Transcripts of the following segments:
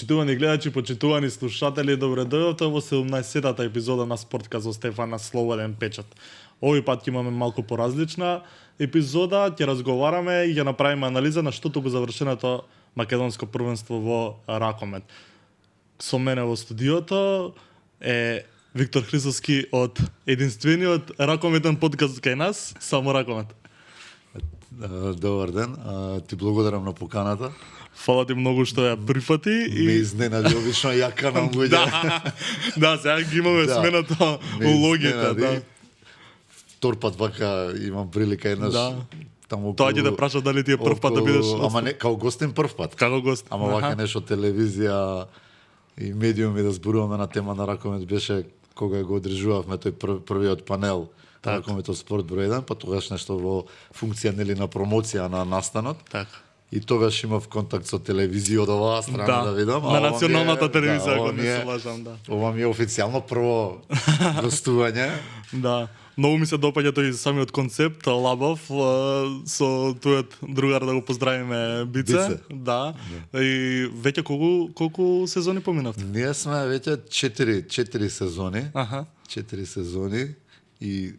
Почитувани гледачи, почитувани слушатели, добре дојдовте во 17-тата епизода на Спорткаст со Стефана Слободен печат. Овој пат ќе имаме малку поразлична епизода, ќе разговараме и ќе направиме анализа на штото го завршеното македонско првенство во ракомет. Со мене во студиото е Виктор Хрисовски од единствениот ракометен подкаст кај нас, Само ракомет. Добар ден, ти благодарам на поканата. Фала ти многу што ја прифати и ме изненади, обично ја канам луѓе. Да, сега ги имаме смената улогите, да. Втор пат вака имам прилика еднаш. Да. Таму Тоа ќе те праша дали ти е прв пат да бидеш. Ама не, као гостин прв пат. Како гост. Ама вака нешто телевизија и медиуми да зборуваме на тема на ракомет беше кога го одржувавме тој првиот панел. Ракометот спорт број 1, па тогаш нешто во функција нели на промоција на настанот. Така. И тогаш имав контакт со телевизија од оваа страна да видам. На националната телевизија, ако не се се лажам, да. Ова ми е официјално прво гостување. Да. Многу ми се допаѓа тој самиот концепт, лабав, со твојот другар да го поздравиме Бице. Да. И веќе колку сезони поминавте? Ние сме веќе 4 сезони. Аха. 4 сезони и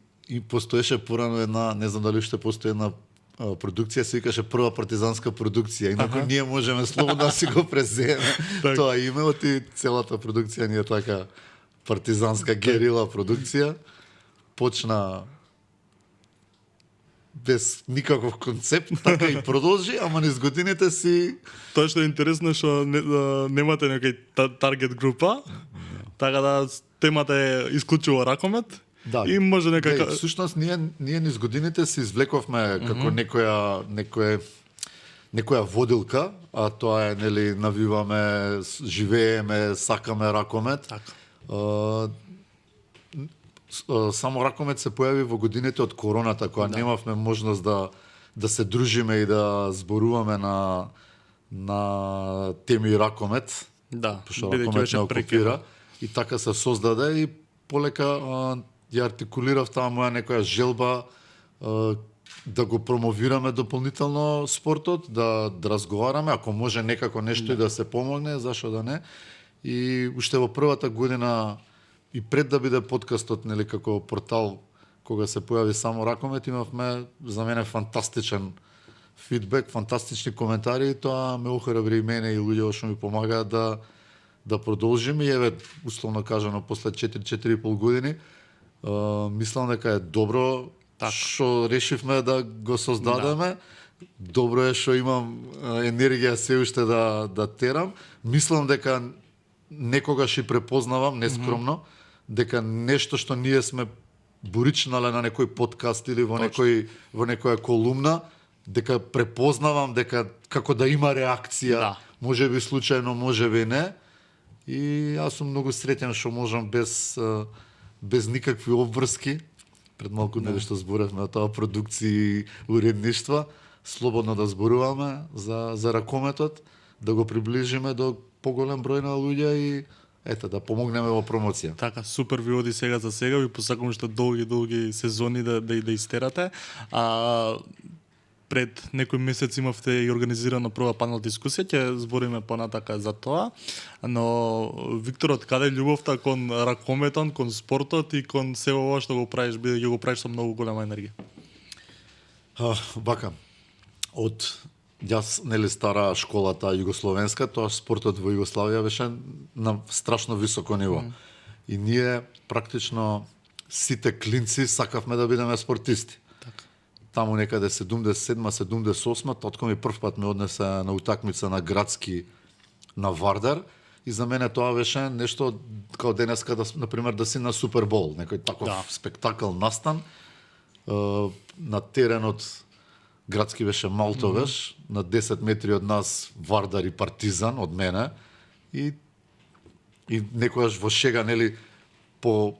постоеше порано една, не знам дали уште постои една продукција, се викаше прва партизанска продукција. Инаку ние можеме слободно да си го преземе тоа името и целата продукција ни е така партизанска герила продукција. Почна без никаков концепт, така и продолжи, ама низ годините си... Тоа што е интересно што немате некој таргет група, така да темата е исклучиво ракомет. Да. И може некака... Да, всушност ние низ годините се извлековме како некоја водилка, а тоа е нели навиваме, живееме, сакаме ракомет. Така. Само ракомет се појави во годините од короната, кога немавме можност да се дружиме и да зборуваме на теми ракомет. Да, пошто ракомет не окупира. И така се создаде и полека ја артикулирав таа моја некоја желба да го промовираме дополнително спортот, да разговараме, ако може некако нешто и да се помогне, зашо да не. И уште во првата година и пред да биде подкастот нели како портал, кога се појави Само ракомет, имавме за мене фантастичен фидбек, фантастични коментари и тоа ме охрабри и мене и луѓе што ми помагаат да продолжиме. И еве условно кажано после 4,5 години мислам дека е добро што решивме да го создадеме. Добро е што имам енергија се уште да терам. Мислам дека некогаш и препознавам, нескромно, дека нешто што ние сме буричнале на некој подкаст или во некоја колумна, дека препознавам дека како да има реакција, може би случајно, може би не. И јас сум многу среќен што можам без никакви обврски, пред малку нели што зборевме тоа продукции и уредништва, слободно да зборуваме за ракометот, да го приближиме до поголем број на луѓе и да помогнеме во промоција. Така, супер ви оди сега за сега, ви посакувам уште долги сезони да истерате. Пред некој месец имавте и организирана прва панел дискусија, ќе збориме понатака за тоа, но Виктор, од каде љубовта кон ракометот, кон спортот и кон се ова што го правиш, бидејќи го правиш со многу голема енергија? Бака, од јас нели стара школата југословенска, тоа спортот во Југославија беше на страшно високо ниво. И ние практично сите клинци сакавме да бидеме спортисти. Таму некаде 77-78, татко ми прв пат ме однесе на утакмица на градски на Вардар и за мене тоа беше нешто као денеска например да си на Супербол, некој таков спектакл настан. На теренот градски беше Малтовеш, на 10 метри од нас Вардар и Партизан од мене и некојаш во шега нели по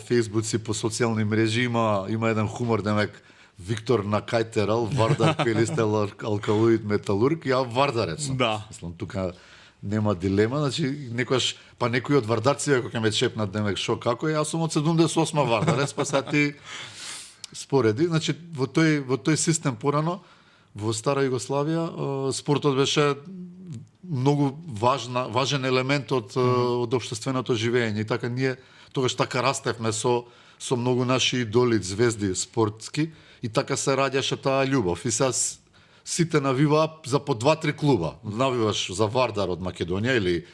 фејсбуци, по социјални мрежи има еден хумор, демек Виктор на кајтерал, Вардар пелистел алкалоид металург, ја вардарец. Да. Мислам, тука нема дилема, значи некојаш па некој од вардарците кога ќе ме шепнат демек шо како, јас сум од 78 вардарец, па сега ти спореди, значи во тој систем порано во стара Југославија спортот беше многу важен елемент од општественото живење. И така ние тогаш така растевме со многу наши идоли, звезди спортски, и така се раѓаше таа љубов. И сега сите навиваа за по 2-3 клуба. Навиваш за Вардар од Македонија или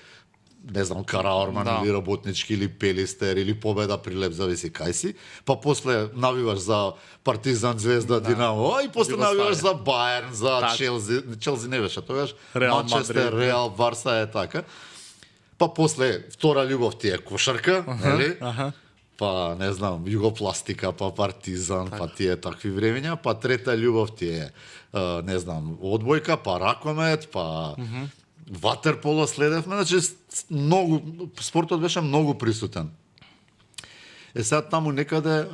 не знам, Караорман или Работнички или Пелистер или Победа Прилеп, зависи кај си. Па после навиваш за Партизан, Звезда, Динамо, и после навиваш за Баерн, за Челси. Челси не беше тогаш. Манчестер, Реал, Барса е така. Па после втора љубов ти е кошарка, нели? Па не знам, Југопластика, па Партизан, па тие такви времења, па трета љубов ти е не знам, одбојка, па ракомет, па ватерполо следевме, значи многу спортот беше многу присутен. Сега таму некаде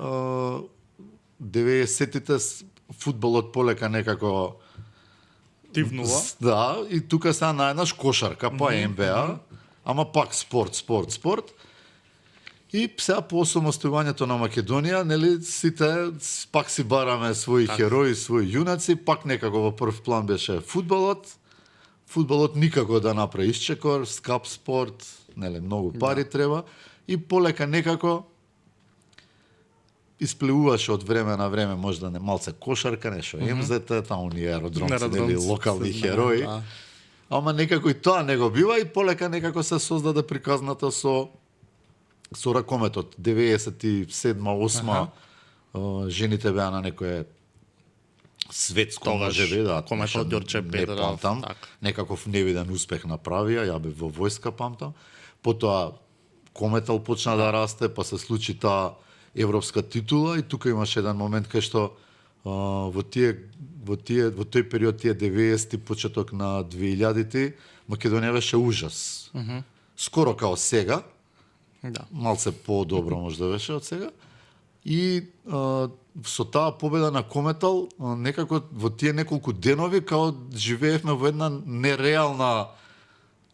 90-тите фудбалот полека некако тивнува. Да, и тука сега наеднаш кошарка, па НБА, ама пак спорт. И сега по осамостојувањето на Македонија, нели, сите пак си бараме своји херои, своји јунаци, пак некако во прв план беше фудбалот. Фудбалот никако да направи исчекор, скап спорт, нели, многу пари треба, и полека некако исплеуваше од време на време, можда не малце кошарка, нешто МЗТ, таму ни аеродромци, нели, локални херои. Ама некако и тоа не го бива, и полека некако се создаде приказната со ракометот. 97-8 жените беа на некое светско, може би, да, кометот Ѓорче Петров, памтам, некаков невиден успех направија, ја бев во војска, памтам. Потоа кометал почна да расте, па се случи таа европска титула, и тука имаше еден момент кај што во тој период, тие 90-ти, почеток на 2000-ти, Македонија беше ужас. Скоро као сега, малце по-добро може да беше од сега. И со таа победа на Кометал, некако во тие неколку денови као живеевме во една нереална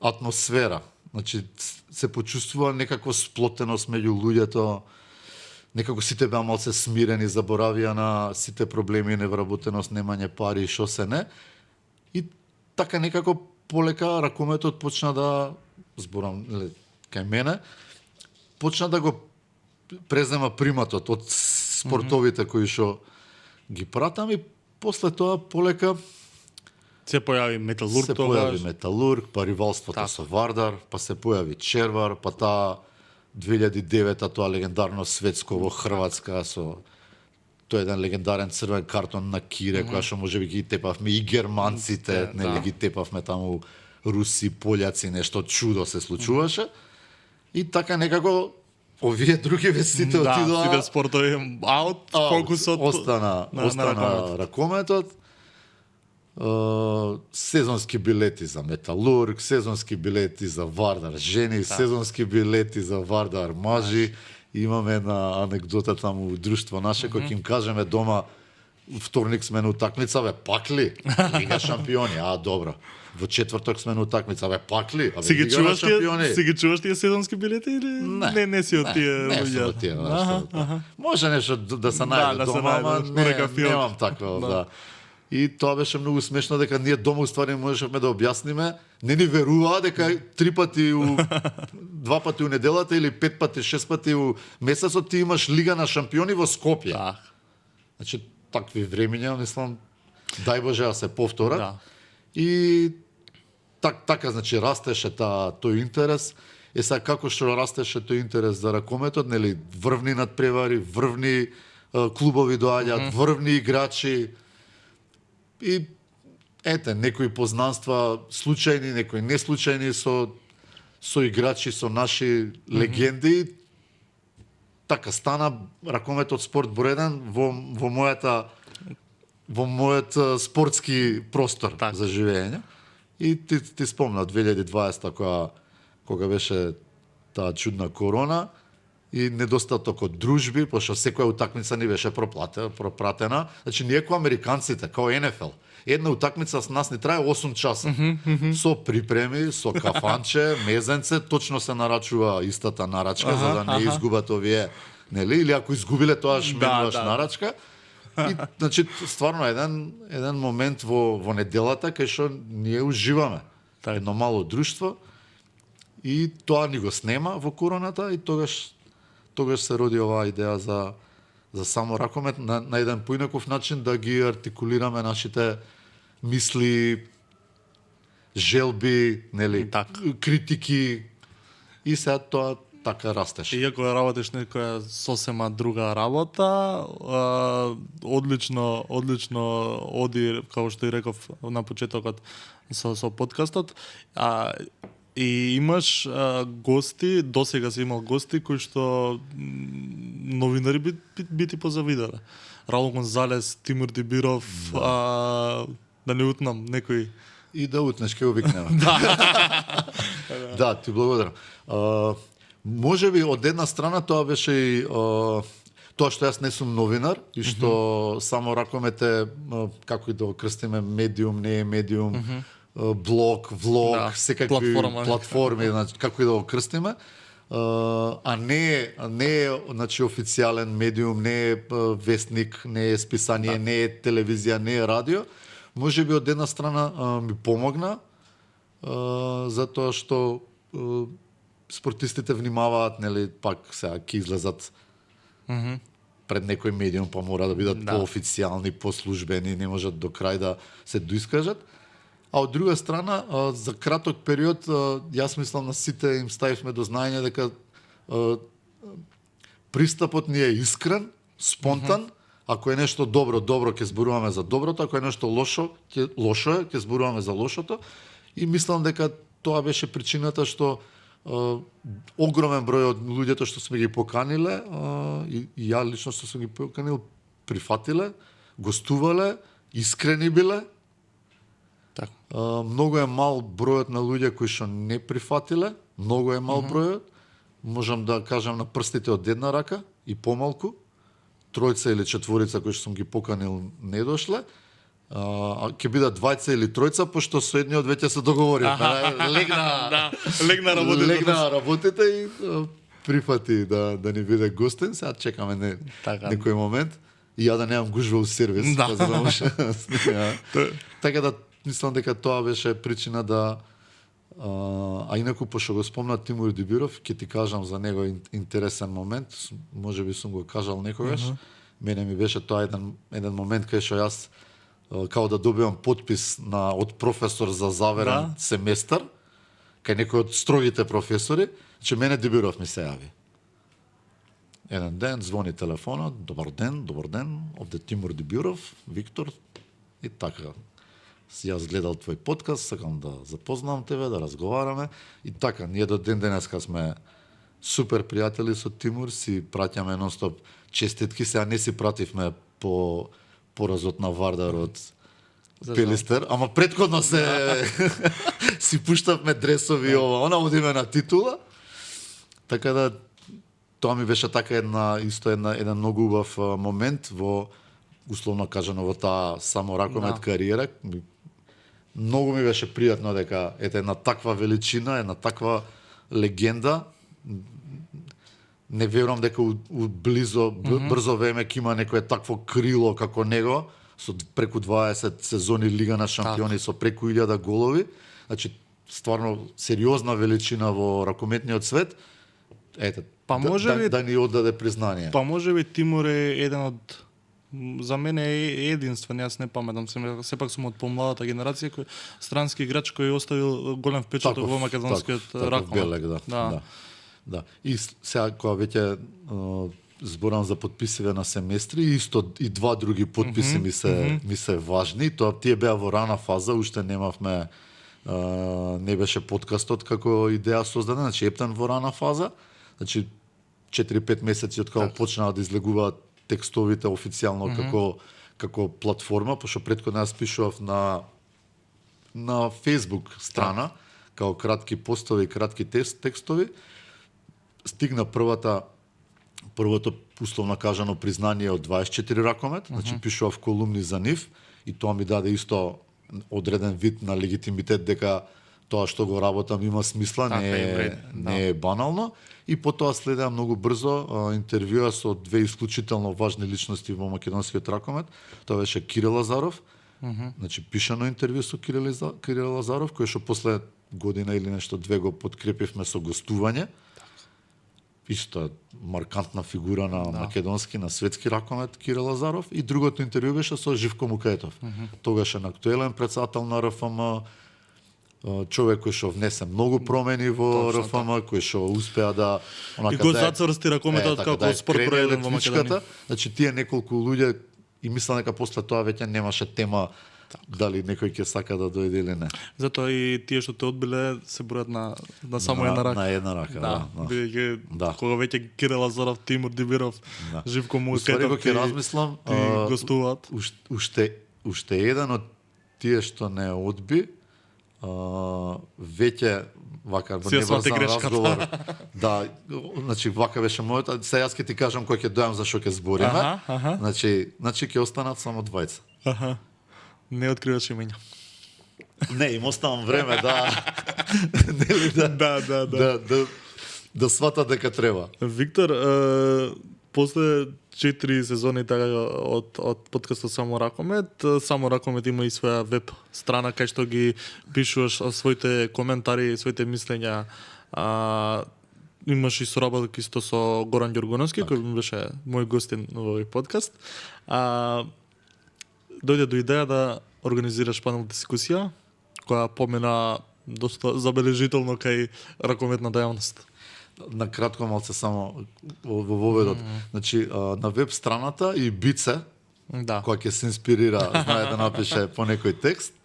атмосфера. Значи се почувствува некаква сплотеност меѓу луѓето. Некако сите беа малце смирени, заборавија на сите проблеми, невработеност, немање пари, шо се не. И така некако полека ракометот почна да, зборам кај мене, почна да го презема приматот од спортовите кои што ги пратам, и после тоа полека се појави Металург, се појави Металург, па ривалството со Вардар, па се појави Червар, па таа 2009-та тоа легендарно светско во Хрватска со тој еден легендарен црвен картон на Кире, која што можеби ги тепавме и германците, нели ги тепавме таму руси, пољаци, нешто чудо се случуваше. И така некако овие други сите отидоа. Сите спортови аут, фокусот остана ракометот. Сезонски билети за Металург, сезонски билети за Вардар жени, сезонски билети за Вардар мажи. Имаме една анекдота таму во друштво наше, кој ќе им кажеме дома, вторник сме на утакмица, бе, пак ли? Лига шампиони, добро. Во четврток сме на утакмица, бе, пак ли? Си ги чуваш тие сезонски билети или не си од тие? Не си од тие. Може нешто да се најде дома, ама немам таква, да. И тоа беше многу смешно, дека ние дома уствари можешме да објасниме, не ни веруваа дека 2 пати у неделата или 5 пати, 6 пати у месецот ти имаш Лига на шампиони во Скопје. Значи такви времења, мислам, дај Боже да се повторат. И така, значи, растеше тој интерес. Сега како што растеше тој интерес за ракометот, нели, врвни надпревари, врвни клубови доаѓаат, врвни играчи. И некои познанства случајни, некои неслучајни со играчи, со наши легенди. Така стана ракометот спорт број 1 во мојот спортски простор за живење. И ти спомна 2020 кога беше таа чудна корона и недостаток од дружби, пошто секоја утакмица ни беше пропратена. Значи ние како американците, како НФЛ, една утакмица с нас ни трае 8 часа. Со припреми, со кафанче, мезенце, точно се нарачува истата нарачка за да не изгубат овие, нели, или ако изгубиле тоаш менуваш нарачка. И значи стварно еден момент во неделата кај што ние уживаме. Така. едно мало друштво и тоа ни го снема во короната и тогаш се роди оваа идеја за само ракомет на еден поинаков начин да ги артикулираме нашите мисли, желби, нели, Така. критики и сега тоа така растеше. Иако работиш некоја сосема друга работа, одлично оди, како што и реков на почетокот со подкастот, и имаш гости, досега си имал гости кои што новинари би ти позавиделе. Раул Гонзалес, Тимур Дибиров, да не утнам некои. И да утнеш, ке обикнеме. Да, ти благодарам. Може би од една страна тоа беше и тоа што јас не сум новинар и што само ракомет е, како и да го крстиме, медиум, не е медиум, блог, влог, Да, секакви платформи, значи, како и да го крстиме, а не е значи официјален медиум, не е вестник, не е списание, не е телевизија, не е радио. Може би од една страна ми помогна, затоа што спортистите внимаваат, нели, пак сега ќе излезат пред некој медиум, па мора да бидат поофицијални, послужбени, не можат до крај да се доискажат. А од друга страна, за краток период, јас мислам на сите им ставивме до знаење дека пристапот ни е искрен, спонтан. Ако е нешто добро, ќе зборуваме за доброто, ако е нешто лошо е, ќе зборуваме за лошото. И мислам дека тоа беше причината што огромен број од луѓето што сме ги поканиле, и ја лично што сум ги поканил, прифатиле, гостувале, искрени биле. Така. Многу е мал бројот на луѓе кои што не прифатиле, многу е мал бројот. Можам да кажам на прстите од една рака и помалку. Тројца или четворица кои што сум ги поканил не дошле. Ќе бидат двајца или тројца, пошто со едниот веќе се договоривме. Легна работите и прифати да ни биде гостен. Сега чекаме некој момент. И ја да немам гужва у сервис. Да. За да може. Така да мислам дека тоа беше причина да... А инаку, пошто го спомна Тимур Дибиров, ќе ти кажам за него интересен момент, може би сум го кажал некогаш. Мене ми беше тоа еден момент кај што јас као да добивам подпис од професор за заверен семестар, кај некој од строгите професори, че мене Дибиров ми се јави. Еден ден звони телефонот, добар ден, овде Тимур Дибиров, Виктор, и така. Јас гледал твој подкаст, сакам да запознам тебе, да разговараме. И така, ние до ден денеска сме супер пријатели со Тимур, си праќаме нонстоп честитки, сега не си пративме по поразот на Вардар од Пелистер, ама претходно си пуштавме дресови, она одиме на титула. Така да, тоа ми беше така еден многу убав момент во, условно кажано, во таа само ракомет кариера. Многу ми беше пријатно дека една таква величина, една таква легенда. Не верувам дека у брзо време ќе има некое такво крило како него, со преку 20 сезони Лига на шампиони, со преку 1000 голови. Значи, стварно сериозна величина во ракометниот свет. Ете, да ни оддаде признание. Па може би Тимур е еден од, за мене е единствен, јас не паметам, сепак сум од помладата генерација, кој странски играч кој оставил голем впечаток во македонскиот ракомет. Да. И сега кога веќе зборам за подписиве на семестри, исто и два други подписи ми се важни. Тоа тие беа во рана фаза, уште немавме, не беше подкастот како идеја создадена, значи ептен во рана фаза. Значи 4-5 месеци од кога почнаа да излегуваат текстовите официјално како платформа, пошто претходно јас пишував на Facebook страна, како кратки постови, кратки текстови. Стигна првото условно кажано признание од 24 ракомет, значи пишував колумни за нив и тоа ми даде исто одреден вид на легитимитет дека тоа што го работам има смисла, не е банално. И потоа следеа многу брзо интервјуа со две исклучително важни личности во македонскиот ракомет. Тоа беше Кирил Лазаров Значи пишано интервју со Кирил Лазаров, кој што после година или нешто две го подкрепивме со гостување. Исто маркантна фигура на македонски, на светски ракомет Кирил Лазаров, и другото интервју беше со Живко Мукаетов. Тогаш е актуелен председател на РФМ, човек кој што внесе многу промени во РФМ, кој што успеа да И го зацврсти ракометот како спорт број 1 во Македонија. Значи тие неколку луѓе, и мислам дека после тоа веќе немаше тема дали некој ќе сака да дојде или не. Затоа и тие што те одбиле се бројат на само една рака. На една рака, да. Бидејќи кога веќе Кирил Лазаров, Тимур Дибиров, Живко Мукаетов ќе размислам, гостуваат. Уште еден од тие што не одби, веќе вака во неврзан разговор. Да, значи вака беше мојот, се јас ќе ти кажам кој ќе дојам за што ќе збориме. Значи ќе останат само двајца. Не откриваш имења. Не, им оставам време нели да сватат дека треба. Виктор, после 4 сезони така од подкастот Само Ракомет има и своја веб страна кај што ги пишуваш своите коментари, своите мислења. Имаш и соработка исто со Горан Ѓоргоновски, кој беше мој гостин во овој подкаст. Дојде до идеја да организираш панел дискусија, која помина доста забележително кај ракометната јавност. На кратко малце само во воведот. Значи, на веб страната и Бице, која ќе се инспирира, знае да напише по некој текст,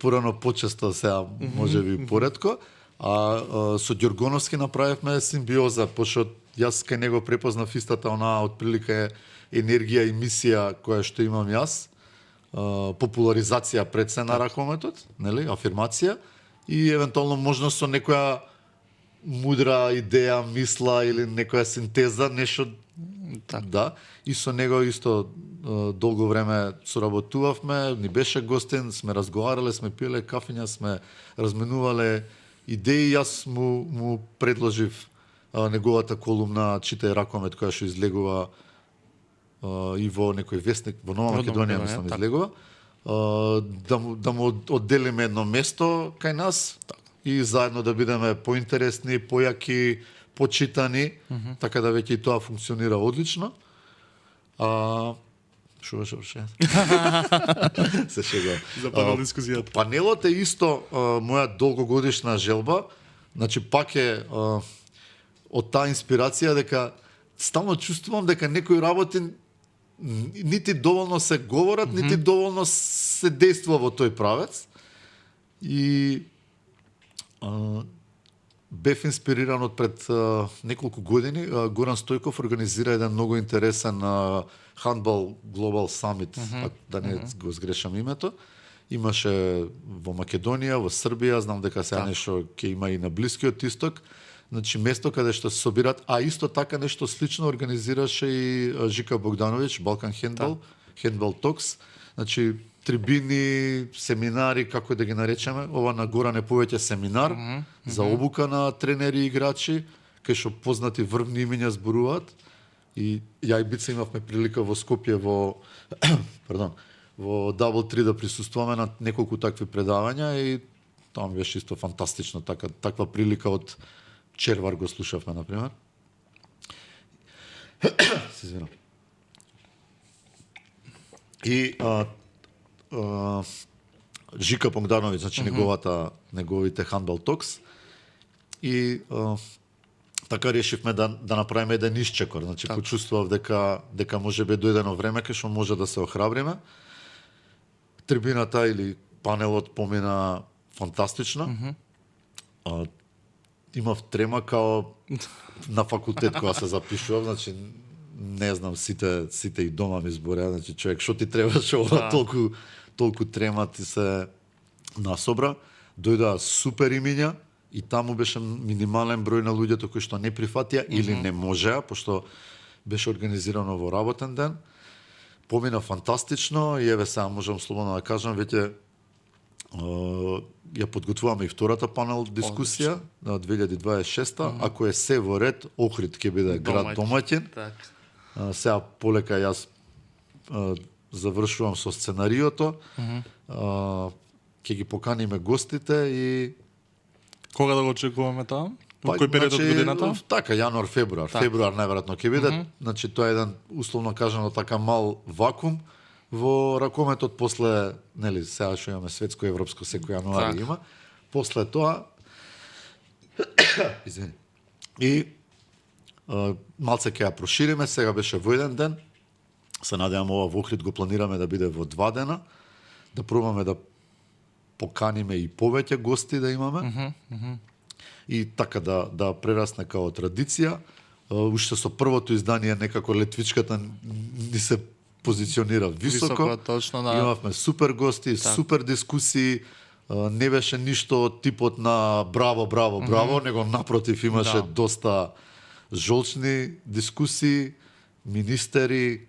порано почесто сега, можеби поретко, со Ѓоргоновски направивме симбиоза, пошто јас кај него препознав истата онаа отприлика енергија и мисија која што имам јас, популаризација пред се на ракометот, нели, афирмација, и евентуално можност со некоја мудра идеја, мисла или некоја синтеза, нешто да, и со него исто долго време соработувавме, ни беше гостен, сме разговарале, сме пиеле кафења, сме разменувале идеи, јас му предложив неговата колумна Читај ракомет, која што излегува и во некој вестник во Нова Македонија, мислам, излегува, да му одделиме едно место кај нас и заедно да бидеме поинтересни, појаки, почитани, така да веќе и тоа функционира одлично. Шо беше вршен? Се шегувам. За панел дискусијата. Панелот е исто моја долгогодишна желба, значи пак е од таа инспирација дека стално чувствувам дека некои работи нити доволно се говорат, нити доволно се действува во тој правец. И бев инспириран од пред неколку години. Горан Стојков организира еден многу интересен Handball Global Summit, да не го сгрешам името. Имаше во Македонија, во Србија, знам дека сега нешто ќе има и на Блискиот Исток. Значи место каде што се собират, а исто така нешто слично организираше и Жика Богдановиќ, Балкан Handball, Handball Talks. Значи трибини, семинари, како да ги наречеме. Ова на Горан е повеќе семинар за обука на тренери и играчи, кај што познати врвни имиња зборуваат. И ја и Бица имавме прилика во Скопје во во Double 3 да присуствуваме на неколку такви предавања и тоа беше исто фантастично, таква прилика од Червар го слушавме, например. Се извинам. И Жика Богдановиќ, значи неговите Handball Talks. И така решивме да направиме еден исчекор. Значи почувствував дека можеби дојдено време кај што може да се охрабриме. Трибината или панелот помина фантастично. Имав трема као на факултет кога се запишував, значи не знам, сите и дома ми збореа, значи човек, што ти требаше ова толку трема ти се насобра. Дојдоа супер имиња и таму беше минимален број на луѓето кои што не прифатија или не можеа, пошто беше организирано во работен ден. Помина фантастично и еве сега можам слободно да кажам, веќе ја подготвуваме и втората панел дискусија на 2026. Ако е се во ред, Охрид ќе биде град домаќин. Сега полека јас завршувам со сценариото. Ќе ги поканиме гостите и Кога да го очекуваме тоа? Во кој период од годината? Така, јануар, февруар. Февруар најверојатно ќе биде. Значи тоа е еден условно кажано така мал вакуум во ракометот после, нели, сега што имаме светско европско секој јануари има. После тоа извини. И малце ќе ја прошириме, сега беше во еден ден. Се надевам ова во Охрид го планираме да биде во 2 дена. Да пробаме да поканиме и повеќе гости да имаме. И така да прерасне као традиција. Уште со првото издание некако летвичката ни се позиционира високо. Точно, да. Имавме супер гости, супер дискусии. Не беше ништо од типот на браво, браво, браво, него напротив имаше доста жолчни дискусии, министери,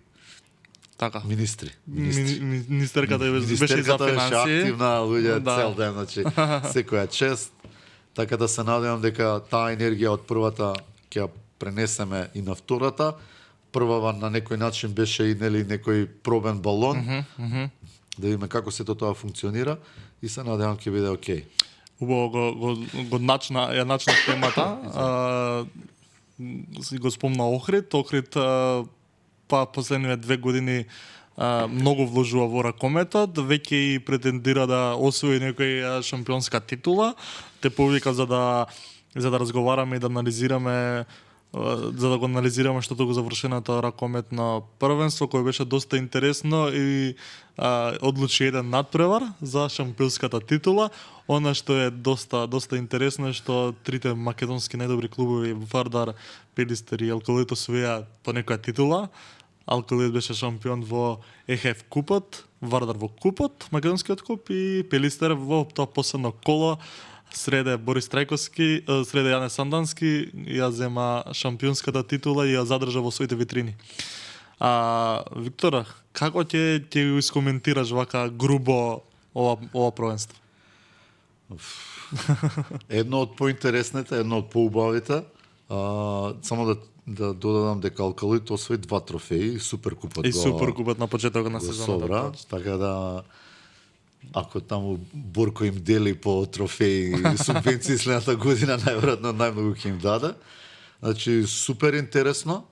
Така. министри. Министерката беше и за Министерката беше финансии. активна, луѓе Да. цел ден, значи секоја чест. Така да се надевам дека таа енергија од првата ќе ја пренесеме и на втората. Првава на некој начин беше и нели некој пробен балон. Да видиме како сето тоа функционира и се надевам ќе биде окей. Убаво го ја начна темата. Си го спомна Охрид. Охрид па последниве 2 години многу вложува во ракометот, веќе и претендира да освои некој шампионска титула. Те повика за да разговараме и да анализираме за да го анализираме што го завршеното ракометно првенство, кој беше доста интересно и одлучи еден надпревар за шампионската титула. Она што е доста интересно е што трите македонски најдобри клубови Вардар, Пелистер и Алкалит освоија по некоја титула. Алкалит беше шампион во ЕХФ купот, Вардар во купот, македонскиот куп и Пелистер во тоа последно коло. Среде Борис Трајковски, среде Јане Сандански ја зема шампионската титула и ја задржа во своите витрини. Виктор, како ќе го искоментираш вака грубо ова првенство? Едно од поинтересните, едно од поубавите, само да додадам дека Алкалит освои 2 трофеи, Суперкупот И Суперкупот на почетокот на го сезоната. собра, така да ако таму Борко им дели по трофеи и субвенции следната година, најверојатно најмногу ќе им даде. Значи, супер интересно.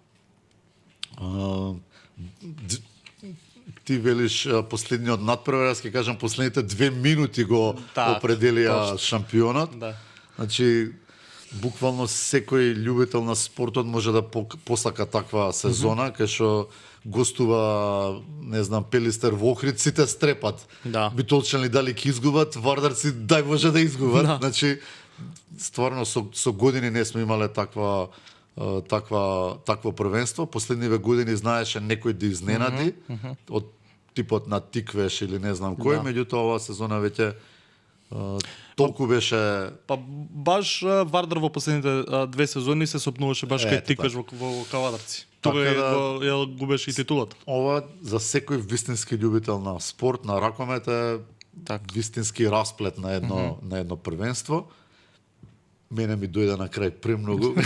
Ти велиш последниот надпревар, јас ќе кажам последните 2 минути го определија шампионот. Да. Значи, буквално секој љубител на спортот може да посака таква сезона, кај што гостува, не знам, Пелистер во Охрид, сите стрепат. Да. Битолчани дали ќе изгубат, Вардарци дај Боже да изгубат. Да. Значи, стварно со години не сме имале такво првенство. Последниве години знаеше некој да изненади од типот на Тиквеш или не знам кој, меѓутоа оваа сезона веќе толку беше... Па баш Вардар во последните 2 сезони се сопнуваше баш кај Тиквеш во Кавадарци. Тога ја губеше и титулата. Ова за секој вистински љубител на спорт, на ракомет е вистински расплет на едно првенство. Мене ми дојде на крај премногу.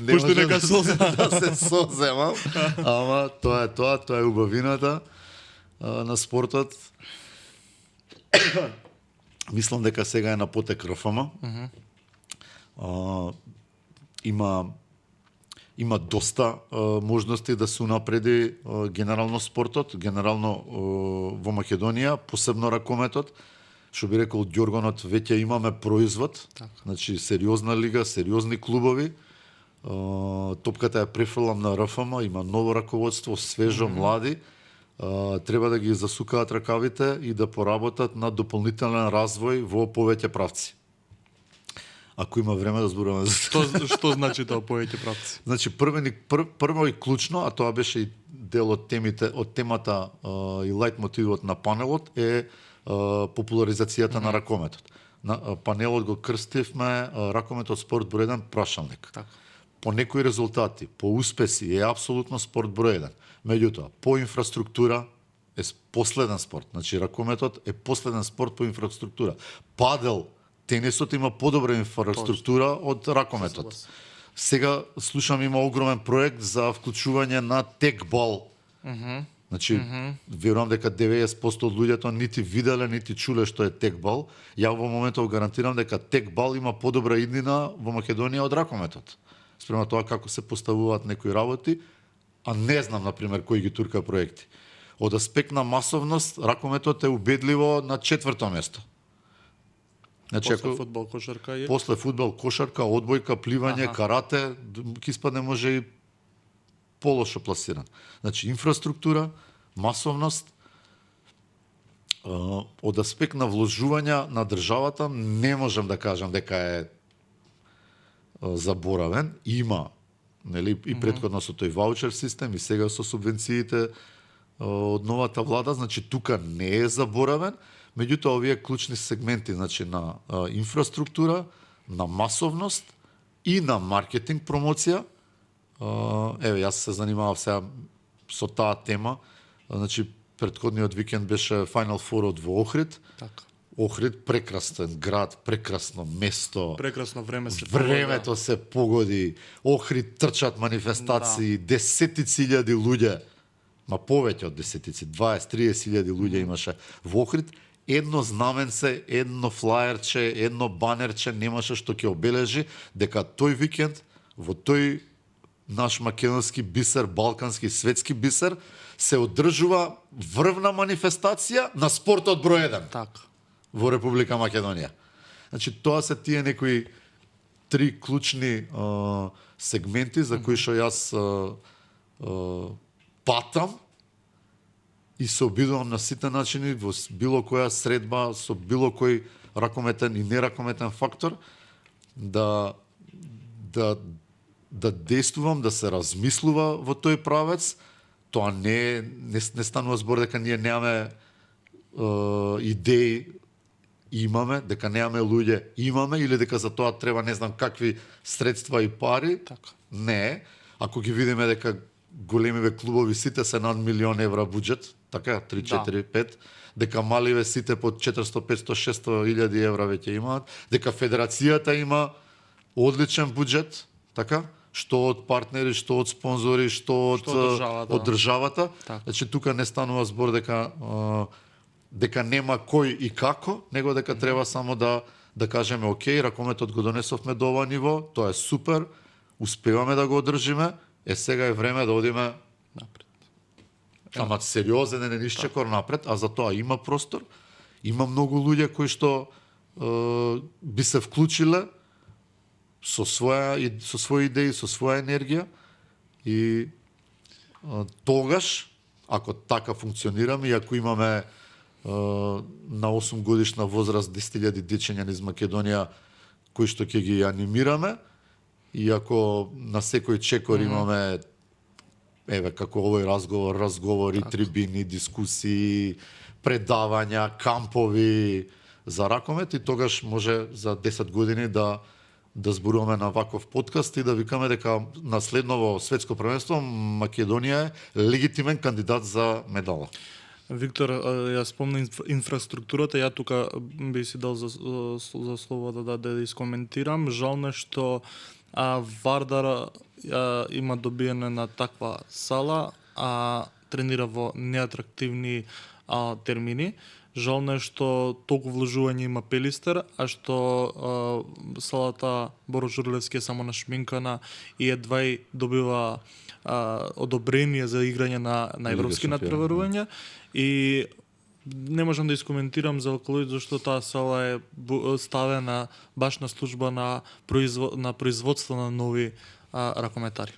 Пушти нека соза. Да се соземам. Ама тоа е убавината на спортот. Мислам дека сега е на потек РФМ. Има доста можности да се унапреди генерално спортот, генерално во Македонија, посебно ракометот. Што би рекол Ѓоргонот, веќе имаме производ, значи сериозна лига, сериозни клубови. Топката ја префрлам на РФМ, има ново раководство, свежо, млади. Треба да ги засукаат ракавите и да поработат на дополнителен развој во повеќе правци. Ако има време да зборуваме за Што значи тоа повеќе правци? Значи прво и клучно, а тоа беше и дел од темата и лајт мотивот на панелот е популаризацијата на ракометот. На панелот го крстивме ракометот спорт број 1 прашалник. Така. По некои резултати, по успеси е апсолутно спорт број 1. Меѓутоа, по инфраструктура е последен спорт. Значи ракометот е последен спорт по инфраструктура. Падел, тенисот има подобра инфраструктура од ракометот. Сега слушам има огромен проект за вклучување на текбал Значи, верувам дека 90% од луѓето нити виделе, нити чуле што е текбал. Ја во моментов гарантирам дека текбал има подобра иднина во Македонија од ракометот. Спрема тоа како се поставуваат некои работи, а не знам, например, кој ги турка проекти. Од аспект на масовност, ракометот е убедливо на 4-то место. Значи, После фудбал, кошарка е. После фудбал, кошарка, одбојка, пливање, карате, ќе испадне може и полошо пласиран. Значи, инфраструктура, масовност, од аспект на вложувања на државата, не можам да кажам дека е заборавен. Има, нели, и претходно со тој ваучер систем, и сега со субвенциите од новата влада, значи тука не е заборавен, меѓутоа овие клучни сегменти, значи на инфраструктура, на масовност и на маркетинг промоција. Еве, јас се занимавав сега со таа тема. Значи, претходниот викенд беше Final Four во Охрид. Така. Охрид, прекрасен град, прекрасно место. Прекрасно време се Времето се погоди. Охрид трчат манифестации, десетици илјади луѓе, ма повеќе од десетици, 20-30 илјади луѓе имаше во Охрид. Едно знаменце, едно флаерче, едно банерче немаше што ќе обележи дека тој викенд во тој наш македонски бисер, балкански, светски бисер се одржува врвна манифестација на спортот број 1 Така. во Република Македонија. Значи, тоа се тие некои три клучни сегменти за кои што јас патам и се обидувам на сите начини во било која средба, со било кој ракометен и неракометен фактор да действувам, да се размислува во тој правец. Тоа не станува збор дека ние немаме идеи, имаме, дека немаме луѓе, имаме, или дека за тоа треба не знам какви средства и пари. Така. Не. Ако ги видиме дека големиве клубови сите се над милион евра буџет, така, 3, 4, 5, дека маливе сите под 400, 500, 600 илјади евра веќе имаат, дека федерацијата има одличен буџет, така, што од партнери, што од спонзори, што од државата. Так. Значи, тука не станува збор дека нема кој и како, него дека треба само да кажеме, окей, ракометот го донесовме до ова ниво, тоа е супер, успеваме да го одржиме, сега е време да одиме Напред. ама сериозен е нишчекор напред, а за тоа има простор, има многу луѓе кои што би се вклучиле со своји идеи, со своја енергија и тогаш, ако така функционираме и ако имаме на 8 годишна возраст 10.000 дечиња низ Македонија кои што ќе ги анимираме и ако на секој чекор имаме еве како овој разговори, трибини, дискусии, предавања, кампови за ракомет и тогаш може за 10 години да зборуваме на ваков подкаст и да викаме дека на следново светско првенство Македонија е легитимен кандидат за медала. Виктор, ја спомна инфраструктурата, ја тука би си дал за слобода да искоментирам. Жално што Вардар има добиене на таква сала, а тренира во неатрактивни термини. Жално е што толку вложување има Пелистер, а што салата Боро Журлевски е само нашминкана и едва и добива одобрение за играње на европски надпреварувања и не можам да искоментирам за околу зашто таа сала е ставена баш на служба на производство на нови ракометари.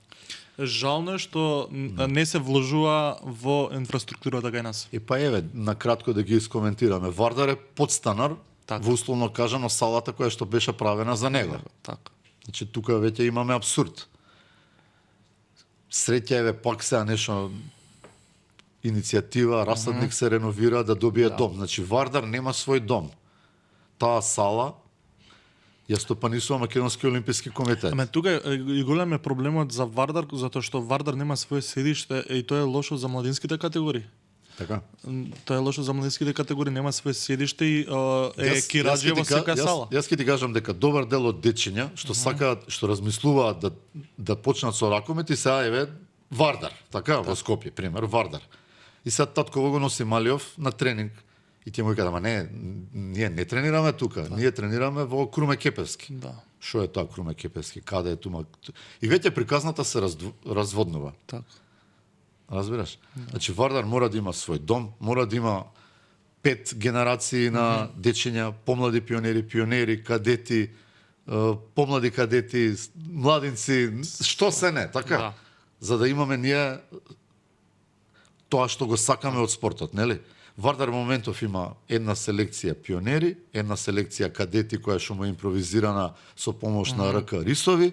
Жално е што не се вложува во инфраструктурата кај нас. И па еве, на кратко да ги искоментираме. Вардар е подстанар, во условно кажано салата која што беше правена за него. Така. Значи тука веќе имаме абсурд. Среќа еве пак сега нешто иницијатива, Расадник се реновира да добие дом. Значи Вардар нема свој дом. Таа сала ја стопанисува Македонски олимписки комитет. Ама тука е голем е проблемот за Вардар, затоа што Вардар нема свое седиште и тоа е лошо за младинските категории. Така. Тоа е лошо за младинските категории, нема свое седиште и Кираџи во секоја сала. Јас ќе ти кажам дека добар дел од дечиња што сакаат, што размислуваат да почнат со ракомет и сега еве Вардар, така, во Скопје, пример, Вардар. И сега татково го носи Малиов на тренинг. И тие му кажа, ама не, ние не тренираме тука, ние тренираме во Круме Кепевски. Да. Што е тоа Круме Кепевски? Каде е тума? И веќе приказната се разводнува. Така. Разбираш? Значи Вардар мора да има свој дом, мора да има 5 генерации на дечиња, помлади пионери, кадети, помлади кадети, младинци, што се не, така? Да. За да имаме ние тоа што го сакаме од спортот, нели? Вардар моментов има една селекција пионери, една селекција кадети која што му е импровизирана со помош на РК Рисови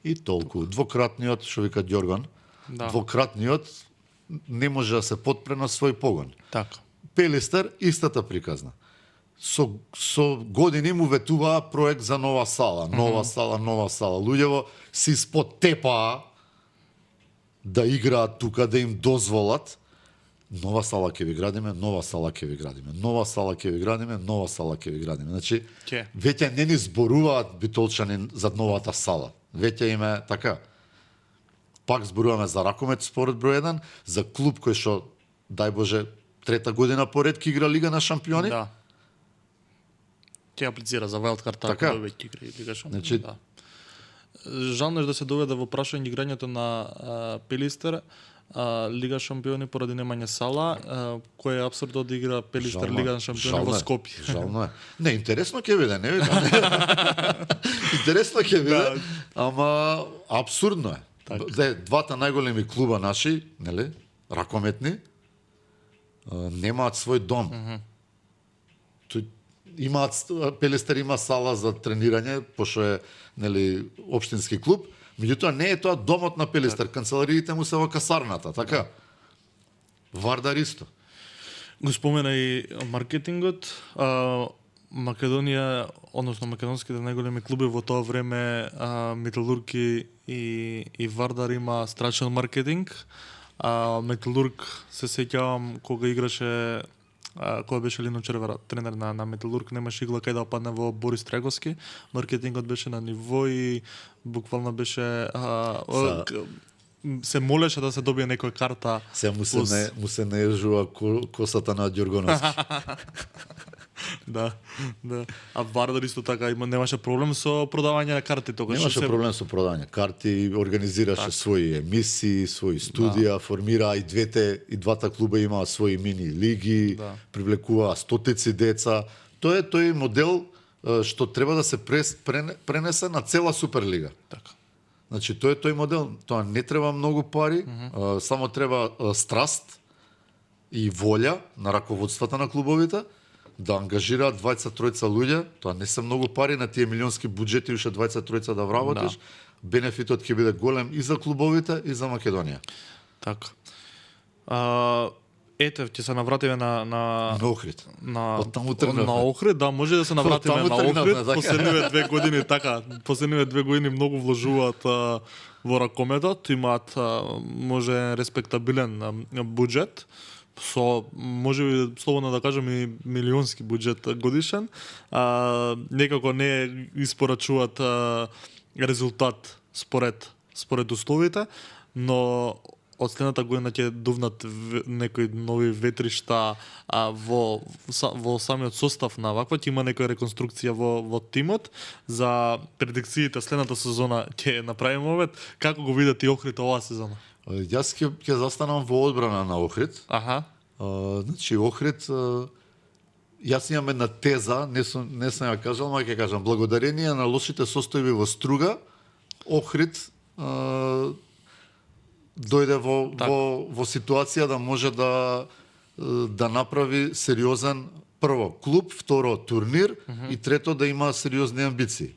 и толку. Двократниот, што вика Ѓорган, Да. двократниот не може да се потпре на свој погон. Така. Пелистер истата приказна. Со години му ветуваа проект за нова сала, нова сала. Луѓево си спотепаа да играат тука, да им дозволат. Нова сала ќе ви градиме, нова сала ќе ви градиме, нова сала ќе ви градиме, нова сала ќе ви градиме. Значи, Ќе. веќе не ни зборуваат битолчани за новата сала. Веќе им е така. Пак зборуваме за Ракомет според број 1, за клуб кој што, дај Боже, трета година поред ќе игра Лига на шампиони. Да. Ќе аплицира за Wildcard Така. ако веќе игра Лига шампиони. Значи- Да. Жално е да се доведе во прашање играњето на Пелистер, Лига шампиони поради немање сала, кој е абсурдно да игра Пелистер Лига на шампиони во Скопје. Жално е. Не, интересно ќе биде, не викам. Интересно ќе биде, ама абсурдно е. Двата најголеми клуба наши, нели, ракометни, немаат свој дом. Пелистер има сала за тренирање, пошто е, нели, општински клуб, меѓутоа не е тоа домот на Пелистер, канцелариите му се во касарната, така? Вардар исто. Го спомена и маркетингот. Македонија, односно македонските најголеми клуби во тоа време, Металург и Вардар има страшен маркетинг. Металург се сеќавам кога играше кога беше Лино Червера тренер на Металург, немаше игла кај да падне во Борис Треговски. Маркетингот беше на ниво и буквално беше се молеше да се добие некоја карта. Се му се наежува косата на Ѓоргоновски. Да. А Вардар исто така немаше проблем со продавање на карти тогаш. Немаше проблем со продавање карти, организираше своји емисии, своји студија, формира и двата клуба имаа своји мини лиги, привлекуваа стотици деца. Тоа е тој модел што треба да се пренесе на цела Суперлига. Така. Значи тоа е тој модел, тоа не треба многу пари, само треба страст и волја на раководствата на клубовите да ангажираат 20-тројца луѓе, тоа не се многу пари на тие милионски буџети, уште 20-тројца да вработиш, бенефитот ќе биде голем и за клубовите и за Македонија. Така. Ете, ќе се навратиме на Охрид. Од таму тргнавме. На Охрид, да, може да се навратиме на Охрид. така. Последниве 2 години така, последниве 2 години многу вложуваат во ракометот, имаат може респектабилен буџет со можеби слободно да кажам и милионски буџет годишен. Некако не испорачуваат резултат според условите, но од следната година ќе дувнат некои нови ветришта во самиот состав на ваква, ќе има некоја реконструкција во тимот. За предикциите следната сезона ќе направиме овет. Како го видите Охрид оваа сезона? Јас ќе застанам во одбрана на Охрид. Аха. Значи Охрид, јас имам една теза, не сум ја кажал, но ќе кажам, благодарение на лошите состојби во Струга, Охрид дојде во ситуација да може да направи сериозен прво клуб, второ турнир и трето да има сериозни амбиции.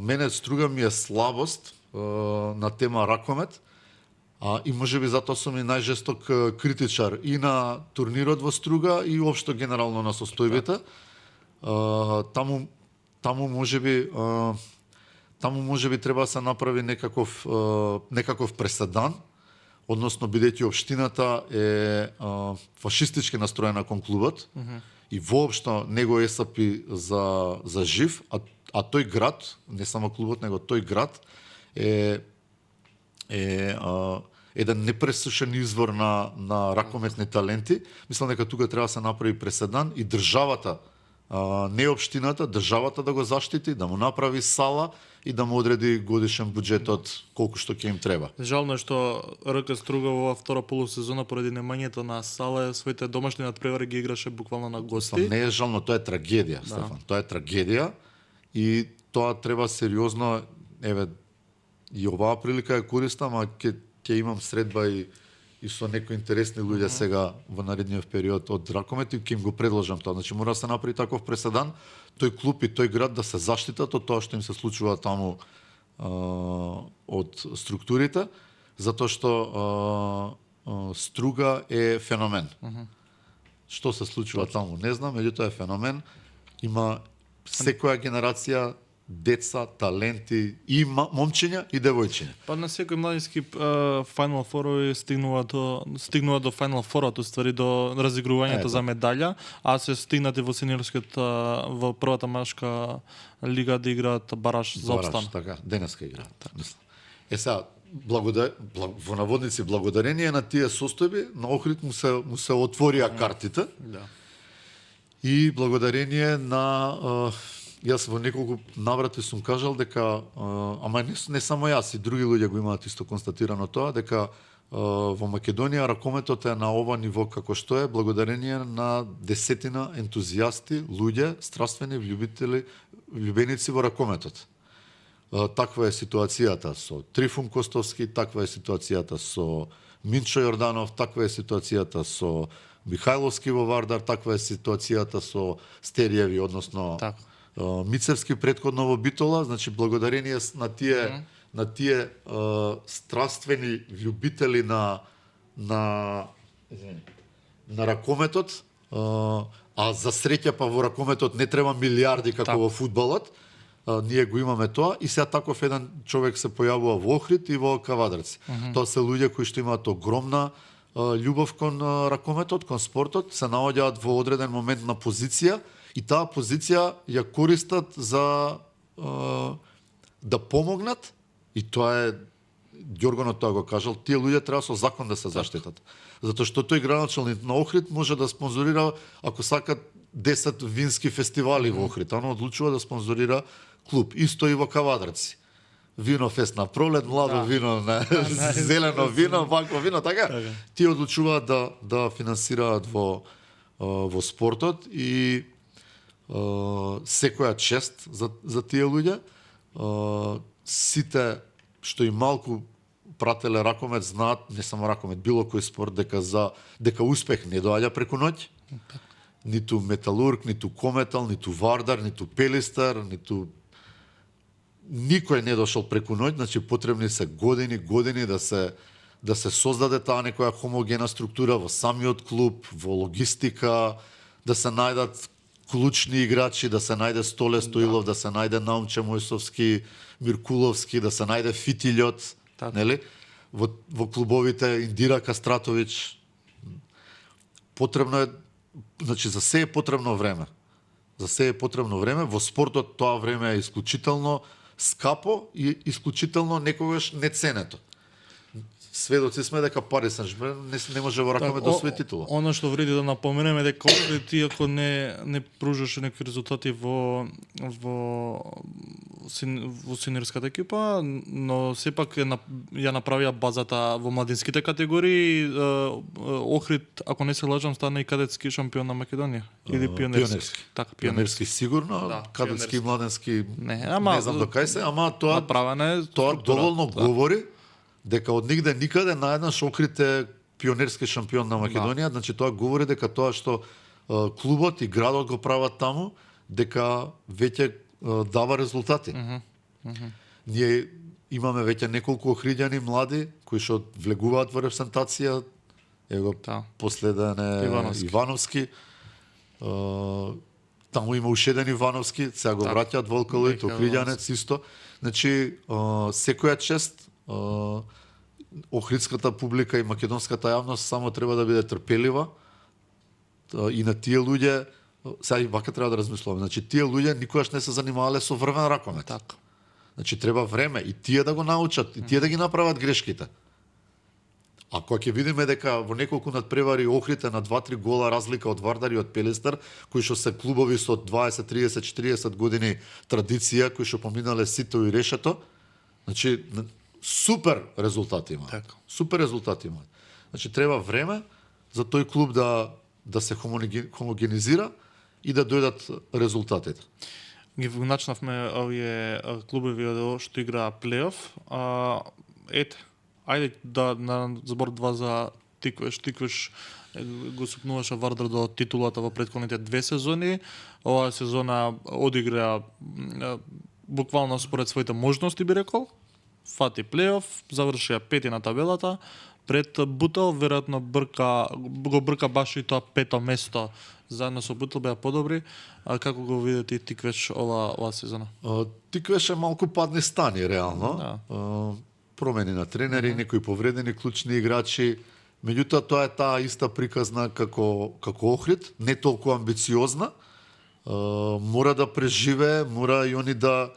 Мене Струга ми е слабост на тема ракомет, и можеби затоа сум и најжесток критичар и на турнирот во Струга и уопшто генерално на состојбите. Таму можеби треба да се направи некаков преседан, односно бидејќи општината е фашистички настроена кон клубот и воопшто не го есапи за жив, а тој град, не само клубот, него тој град еден непресушен извор на ракометни таленти. Мислам дека тука треба да се направи преседан и државата, не општината, државата да го заштити, да му направи сала и да му одреди годишен буџет од колку што ќе им треба. Жално е што РК Струга во втора полусезона поради немањето на сала своите домашни надпревари ги играше буквално на гости. Не е жално, тоа е трагедија, Стефан. Тоа е трагедија и тоа треба сериозно, еве, и оваа прилика ја користам, а ќе имам средба и со некои интересни луѓе сега во наредниот период од ракомет и ќе им го предложам тоа. Значи мора да се направи таков преседан, тој клуб и тој град да се заштитат од тоа што им се случува таму од структурите, затоа што Струга е феномен. Што се случува таму, не знам, меѓутоа е феномен. Има секоја генерација деца, таленти, и момчиња и девојчиња. Па на секој младински Final Four стигнува до Final Four, уствари до разигрувањето за медаља, а се стигнати во сениорскиот во првата машка лига да играат бараш за опстан. Така, денеска играат. Сега во наводници благодарение на тие состојби на Охрид му се отворија картите. Да. И благодарение на јас во неколку наврати сум кажал дека ама не само јас, и други луѓе го имаат исто констатирано тоа, дека во Македонија ракометот е на ова ниво како што е благодарение на десетина ентузијасти, луѓе, страствени влюбеници во ракометот. Таква е ситуацијата со Трифун Костовски, таква е ситуацијата со Минчо Јорданов, таква е ситуацијата со Михајловски во Вардар, таква е ситуацијата со Стериеви, односно Мицевски претходно во Битола, значи благодарение на тие страствени љубители на ракометот, а за среќа па во ракометот не треба милиарди како во фудбалот. Ние го имаме тоа и сега таков еден човек се појавува во Охрид и во Кавадарци. Тоа се луѓе кои што имаат огромна љубов кон ракометот, кон спортот, се наоѓаат во одреден момент на позиција и таа позиција ја користат за да помогнат, и тоа е Ѓоргонот тоа го кажал, тие луѓе треба со закон да се заштитат. Затоа што тој градоначалник на Охрид може да спонзорира, ако сака, 10 вински фестивали во Охрид, оно одлучува да спонзорира клуб. Исто и во Кавадарци. Винофест на пролет, младо вино, зелено вино, вакво вино, така? Тие одлучуваат да финансираат во спортот и секоја чест за тие луѓе. Сите што и малку прателе ракомет знаат, не само ракомет, било кој спорт, дека успех не доаѓа преку ноќ. Ниту Металург, ниту Кометал, ниту Вардар, ниту Пелистар, ниту никој не дошол преку ноќ, значи потребни се години да се создаде таа некоја хомогена структура во самиот клуб, во логистика, да се најдат клучни играчи, да се најде Столе Стоилов, да се најде Наумче Мојсовски, Миркуловски, да се најде Фитилјот, нели? Во клубовите Индира Кастратовиќ. Потребно е, значи за се е потребно време. За се е потребно време. Во спортот тоа време е исклучително скапо и исклучително некогаш неценето. Сведоци сме дека Пари Сен-Жермен не може во ракомет да освои титула. Оно што вреди да напоменеме дека ти ако не пружаше некои резултати во синирската екипа, но сепак ја направија базата во младинските категории. Охрид, ако не се лажам, стана и кадетски шампион на Македонија или пионерски. Така, пионерски сигурно, кадетски и младенски не знам до кај се, ама тоа доволно говори дека од нигде никаде наеднаш Охрид е пионерски шампион на Македонија, значи тоа говори дека тоа што клубот и градот го прават таму, дека веќе дава резултати. Ние имаме веќе неколку охриѓани млади кои што влегуваат во репрезентација, его последен е Ивановски. Таму има уште еден Ивановски, сега го враќаат Волколојт, охриѓанец исто. Значи секоја чест охридската публика и македонската јавност само треба да биде трпелива и на тие луѓе сега и вака треба да размислуваме. Значи тие луѓе никогаш не се занимавале со врвен ракомет. Значи треба време и тие да го научат, и тие да ги направат грешките. А кога ќе видиме дека во неколку надпревари Охрид на 2-3 гола разлика од Вардар и од Пелестар, кои што се клубови со 20, 30, 40 години традиција, кои што поминале сито и решето, значи супер резултати има. Така. Супер резултати има. Значи треба време за тој клуб да се хомогенизира и да дојдат резултатите. Ги начнавме овие клубови што играа плейоф. Ете, ајде да на збор 2 за Тиквеш го супнуваше Вардар до титулата во претходните 2 сезони. Оваа сезона одигра буквално според своите можности, би рекол. Фати плейоф, завршија пети на табелата. Пред Бутел веројатно го брка баш и тоа пето место. Заедно со Бутел беа подобри. Како го видите и Тиквеш ова сезона? Тиквеш е малку падни стани реално. Да. Промени на тренери, некои повредени клучни играчи. Меѓутоа тоа е таа иста приказна како Охрид, не толку амбициозна. Мора да преживее, мора и они да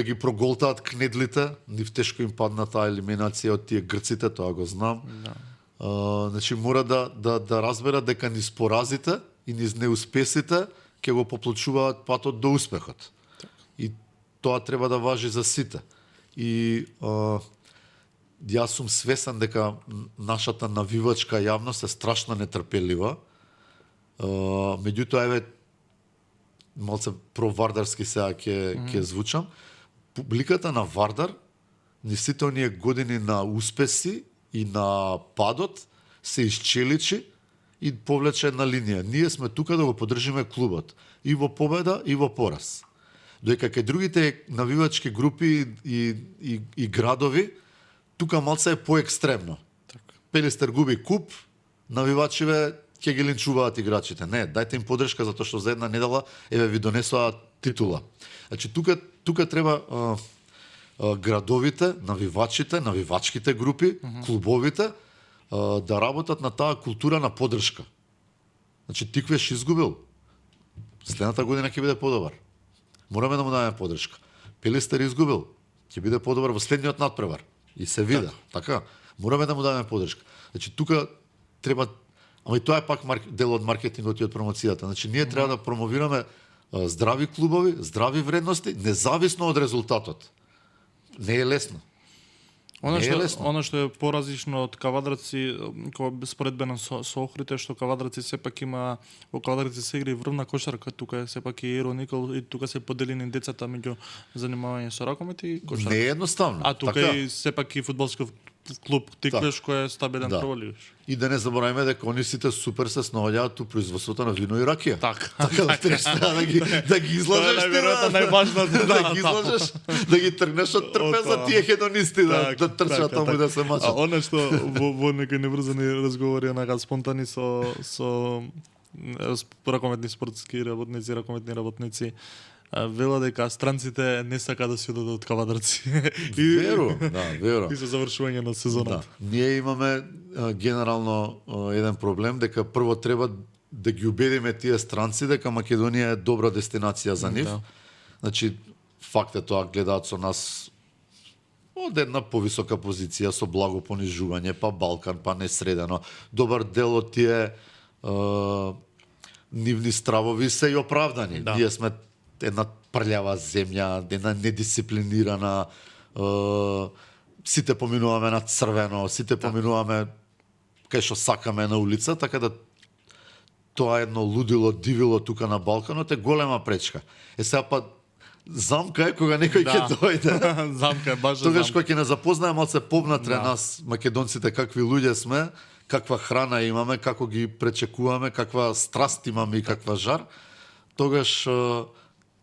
ги проголтаат кнедлите. Нив тешко им падна таа елиминација од тие грците, тоа го знам. Да. Значи мора да разберат дека низ поразите и низ неуспесите ќе го поплачуваат патот до успехот. И тоа треба да важи за сите. И јас сум свесен дека нашата навивачка јавност е страшно нетрпелива. Меѓутоа, еве, малце провардарски сега ќе звучам. Публиката на Вардар, низ сите оние години на успеси и на падот, се исчеличи и повлече една линија. Ние сме тука да го поддржиме клубот. И во победа, и во пораз. Доека кај другите навивачки групи и градови, тука малце е поекстремно. Пелестер губи куп, навивачиве ќе ги линчуваат играчите. Не, дајте им поддршка затоа што за една недела еве ви донесоа титула. Значи тука треба градовите, навивачите, навивачките групи, клубовите да работат на таа култура на поддршка. Значи Тиквеш изгубил. Следната година ќе биде подобар. Мораме да му дадеме поддршка. Пелестер изгубил. Ќе биде подобар во следниот надпревар. И се виде. Така. Мораме да му дадеме поддршка. Значи тука треба, ама и тоа е пак дел од маркетингот и од промоцијата. Значи ние треба да промовираме здрави клубови, здрави вредности, независно од резултатот. Не е лесно. Она што е поразлично од Кавадраци, кога споредбено со Охрид, што Кавадраци сепак има, во Кавадраци се игра и врвна кошарка, тука е сепак и Еро Никол и тука се поделени децата меѓу занимавање со ракомет и кошарка. Не е едноставно. А тука така. и сепак и фудбалски клуб Тиквеш кој е стабилен провалиш. И да не забораваме дека они сите супер се снаоѓаат у производството на вино и ракија. Така. Така треба да ги изложиш ти, најважното да ги изложиш, да ги тргнеш од трпеза тие хедонисти да трчат таму и да се мачат. А она што во некои неврзани разговори онака спонтани со ракометни спортски ракометни работници, вела дека странците не сака да си одат од Кавадраци. Веро. И со завршување на сезоната. Да. Ние имаме генерално еден проблем дека прво треба да ги убедиме тие странци дека Македонија е добра дестинација за нив. Да. Значи факт е тоа, гледаат со нас од една повисока позиција со благо понижување, па Балкан, па несредено. Добар дел од тие нивни стравови се и оправдани. Да. Ние сме една прљава земја, една недисциплинирана, сите поминуваме на црвено, сите поминуваме кај што сакаме на улица, така да тоа едно лудило, дивило тука на Балканот е голема пречка. Сега па замка е кога некој ќе дојде. Замка е баш Тогаш кога ќе не запознае малце повнатре нас македонците какви луѓе сме, каква храна имаме, како ги пречекуваме, каква страст имаме и каква жар, тогаш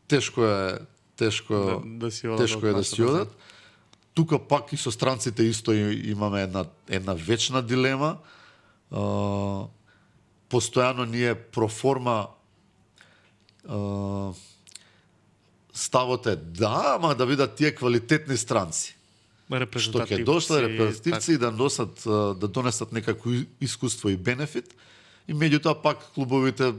тешко е да си одат. Тука пак и со странците исто имаме една вечна дилема. Постојано ние проформа ставот е ама да бидат тие квалитетни странци. Што ќе дошле репрезентативци и да донесат некако искуство и бенефит. И меѓутоа пак клубовите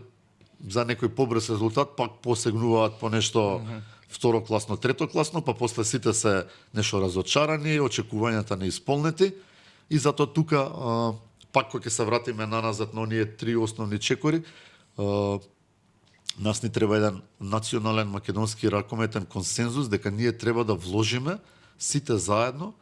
за некој побрз резултат пак посегнуваат по нешто второкласно, третокласно, па после сите се нешто разочарани, очекувањата неисполнети, и затоа тука пак кога ќе се вратиме наназад на оние три основни чекори, нас ни треба еден национален македонски ракометен консензус дека ние треба да вложиме сите заедно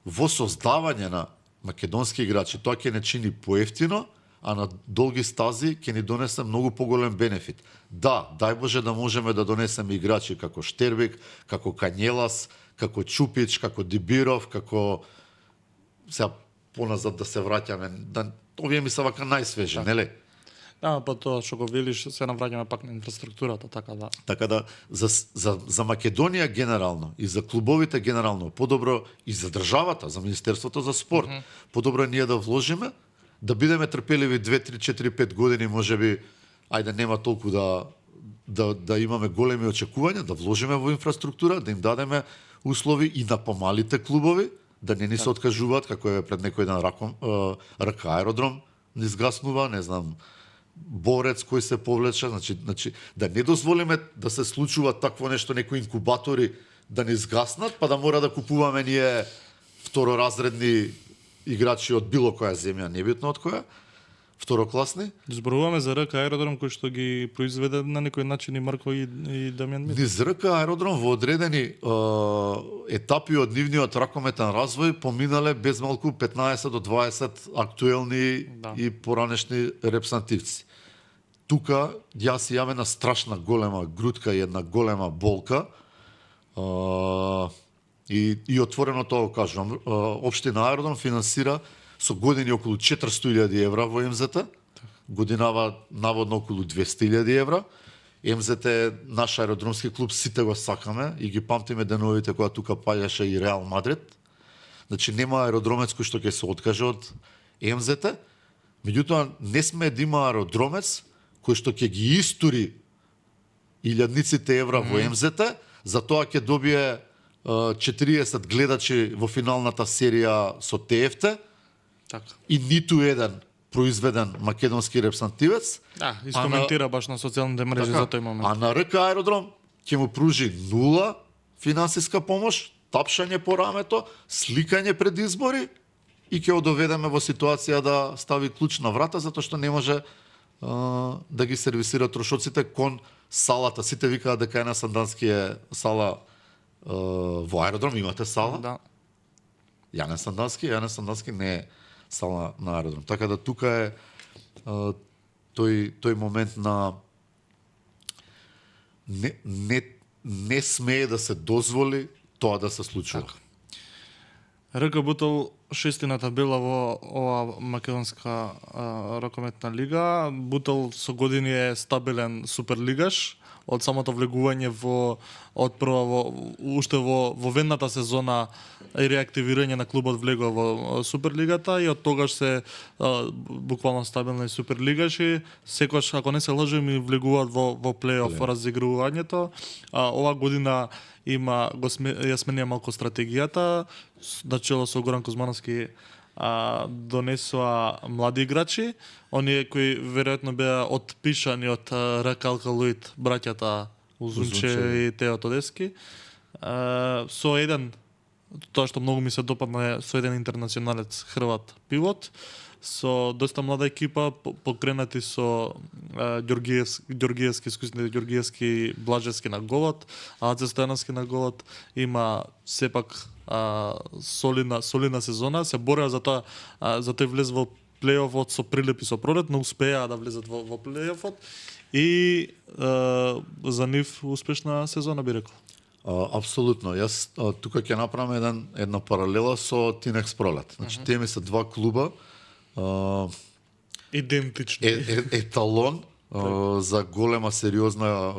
во создавање на македонски играчи. Тоа ќе не чини поевтино, а на долги стази ќе ни донесе многу поголем бенефит. Да, дај Боже да можеме да донесеме играчи како Штербек, како Канјелас, како Чупич, како Дибиров, како сега поназад да се враќаме, да овие ми се вака најсвежи, нели? Да, па тоа што го велиш, се навраќаме пак на инфраструктурата, така да. Така да за Македонија генерално и за клубовите генерално подобро и за државата, за Министерството за спорт, подобро е ние да вложиме, да бидеме трпеливи 2, 3, 4, 5 години, можеби ајде нема толку да имаме големи очекувања, да вложиме во инфраструктура, да им дадеме услови и на помалите клубови, да не ни се откажуваат, како е пред некој ден РК аеродром ни згаснува, не знам, Борец кој се повлече, значи да не дозволиме да се случува такво нешто, некои инкубатори да ни згаснат, па да мора да купуваме ние второразредни играчи од било која земја, небитно од која, второкласни. Зборуваме за РК аеродром кој што ги произведе на некој начин и Марко и Дамјан Митев. Низ РК аеродром во одредени етапи од нивниот ракометен развој поминале без малку 15 до 20 актуелни и поранешни репсантивци. Тука јас имам една страшна голема грудка и една голема болка. И отворено тоа го кажувам. Општина аеродром финансира со години околу 400.000 евра во МЗТ, годинава наводно околу 200.000 евра. МЗТ е наш аеродромски клуб, сите го сакаме и ги памтиме деновите кога тука паѓаше и Реал Мадрид. Значи нема аеродромец кој што ќе се откаже од МЗТ. Меѓутоа не сме да има аеродромец кој што ќе ги истури илјадниците евра во МЗТ, за тоа ќе добие 40 гледачи во финалната серија со ТФТ. Така. И ниту еден произведен македонски репсантивец. Да, искоментира баш на социјалните мрежи за тој момент. А на РК аеродром ќе му пружи нула финансиска помош, тапшање по рамето, сликање пред избори и ќе го доведеме во ситуација да стави клуч на врата затоа што не може да ги сервисира трошоците кон салата. Сите викаат дека е на Сандански е сала во аеродром, имате сала? Да. Јане Сандански не е сала на аеродром. Така да тука е тој момент на не смее да се дозволи тоа да се случува. Така. РК Бутел шестината била во ова македонска ракометна лига. Бутел со години е стабилен суперлигаш. Од самото влегување уште во венната сезона и реактивирање на клубот влегува во Суперлигата и од тогаш се буквално стабилни суперлигаши. Секојаш, ако не се лажам, и влегуваат во плей-оф во разигрувањето. Ова година ја сменија малку стратегијата, начело со Горан Кузмановски донесоа млади играчи, оние кои веројатно беа отпишани од РК Алкалоид, браќата Узунче и Тео Тодески, со еден, тоа што многу ми се допадна е со еден интернационалец Хрват пивот, со доста млада екипа, покренати со Ѓоргиевски, искусните Ѓоргиевски, Блажевски на голот, Аце Стојановски на голот, има сепак солидна сезона, се бореа за тој влез во плей-офот со прилепи со пролет, но успеа да влезат во плей-офот и за нив успешна сезона би рекол. Апсолутно. Јас тука ќе направам една паралела со Тинекс Пролет. Значи тие ми се два клуба идентични. Еталон за голема сериозна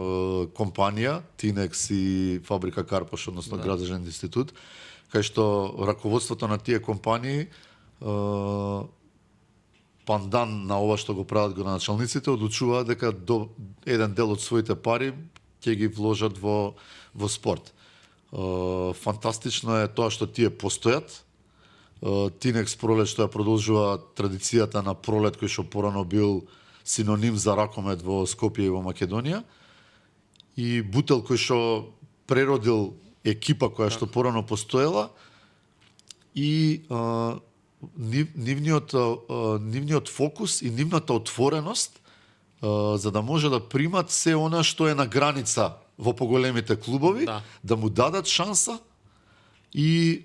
компанија, Тинекс и Фабрика Карпош, односно Градежен институт, кај што раководството на тие компании пандан на ова што го прават градоначалниците, одлучуваат дека еден дел од своите пари ќе ги вложат во спорт. Фантастично е тоа што тие постојат. Тинекс Пролет што ја продолжува традицијата на Пролет кој што порано бил синоним за ракомет во Скопје и во Македонија. И Бутел кој што преродил екипа која што порано постоела и нивниот фокус и нивната отвореност за да може да примат се она што е на граница во поголемите клубови, да му дадат шанса и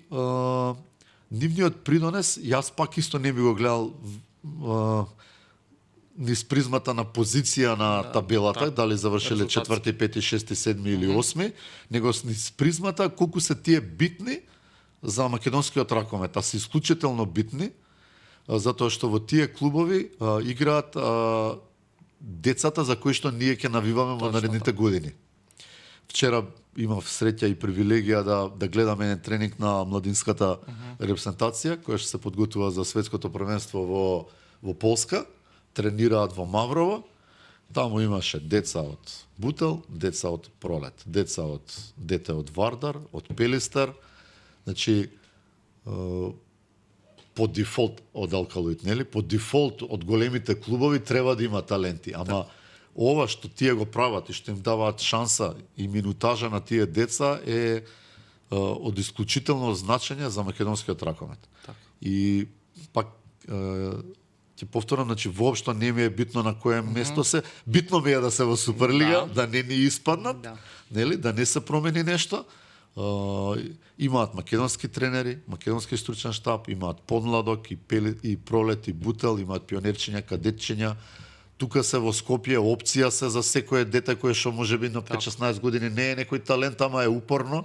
нивниот придонес, јас пак исто не би го гледал низ призмата на позиција на табелата, дали завршиле 4, 5, 6, 7 или 8, него низ призмата колку се тие битни за македонскиот ракомет, а се исклучително битни, затоа што во тие клубови играат децата за кои што ние ќе навиваме во наредните години. Вчера имав среќа и привилегија да гледам еден тренинг на младинската репрезентација, која што се подготвува за светското првенство во Полска. Тренираат во Маврово. Таму имаше деца од Бутел, деца од Пролет, деца од дете од Вардар, од Пелистер. Значи, по дефолт од Алкалоид, нели? По дефолт од големите клубови треба да има таленти, ама ова што тие го прават и што им даваат шанса и минутажа на тие деца е од исклучително значење за македонскиот ракомет. И пак ќе повторам, значи воопшто не ми е битно на кое место се, битно ми е да се во Суперлига, да не ни испаднат, нели, да не се промени нешто. Имаат македонски тренери, македонски стручен штаб, имаат подмладок и Пролет и Бутел, имаат пионерчиња, кадетчиња. Тука се во Скопје, опција се за секое дете кое што можеби на 5-16 години не е некој талент, ама е упорно.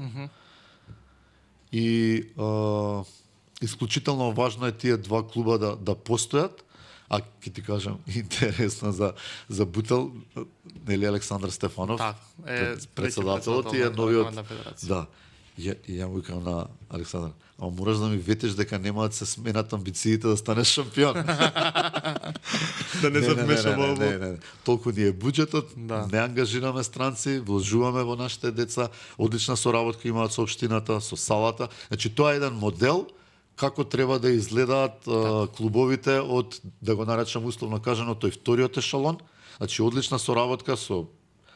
И исклучително важно е тие два клуба да постојат. А ќе ти кажам интересно за Бутел, нели Александар Стефанов, председателот и е новиот. Да. Ја му викам на Александар, ама мораш да ми ветеш дека нема да се сменат амбициите да станеш шампион. Да не се вмеша во. Не. Толку ни е буџетот, не ангажираме странци, вложуваме во нашите деца, одлична соработка имаат со општината, со салата. Значи тоа е еден модел како треба да изгледаат клубовите од, да го наречам условно кажано, тој вториот ешалон. Значи одлична соработка со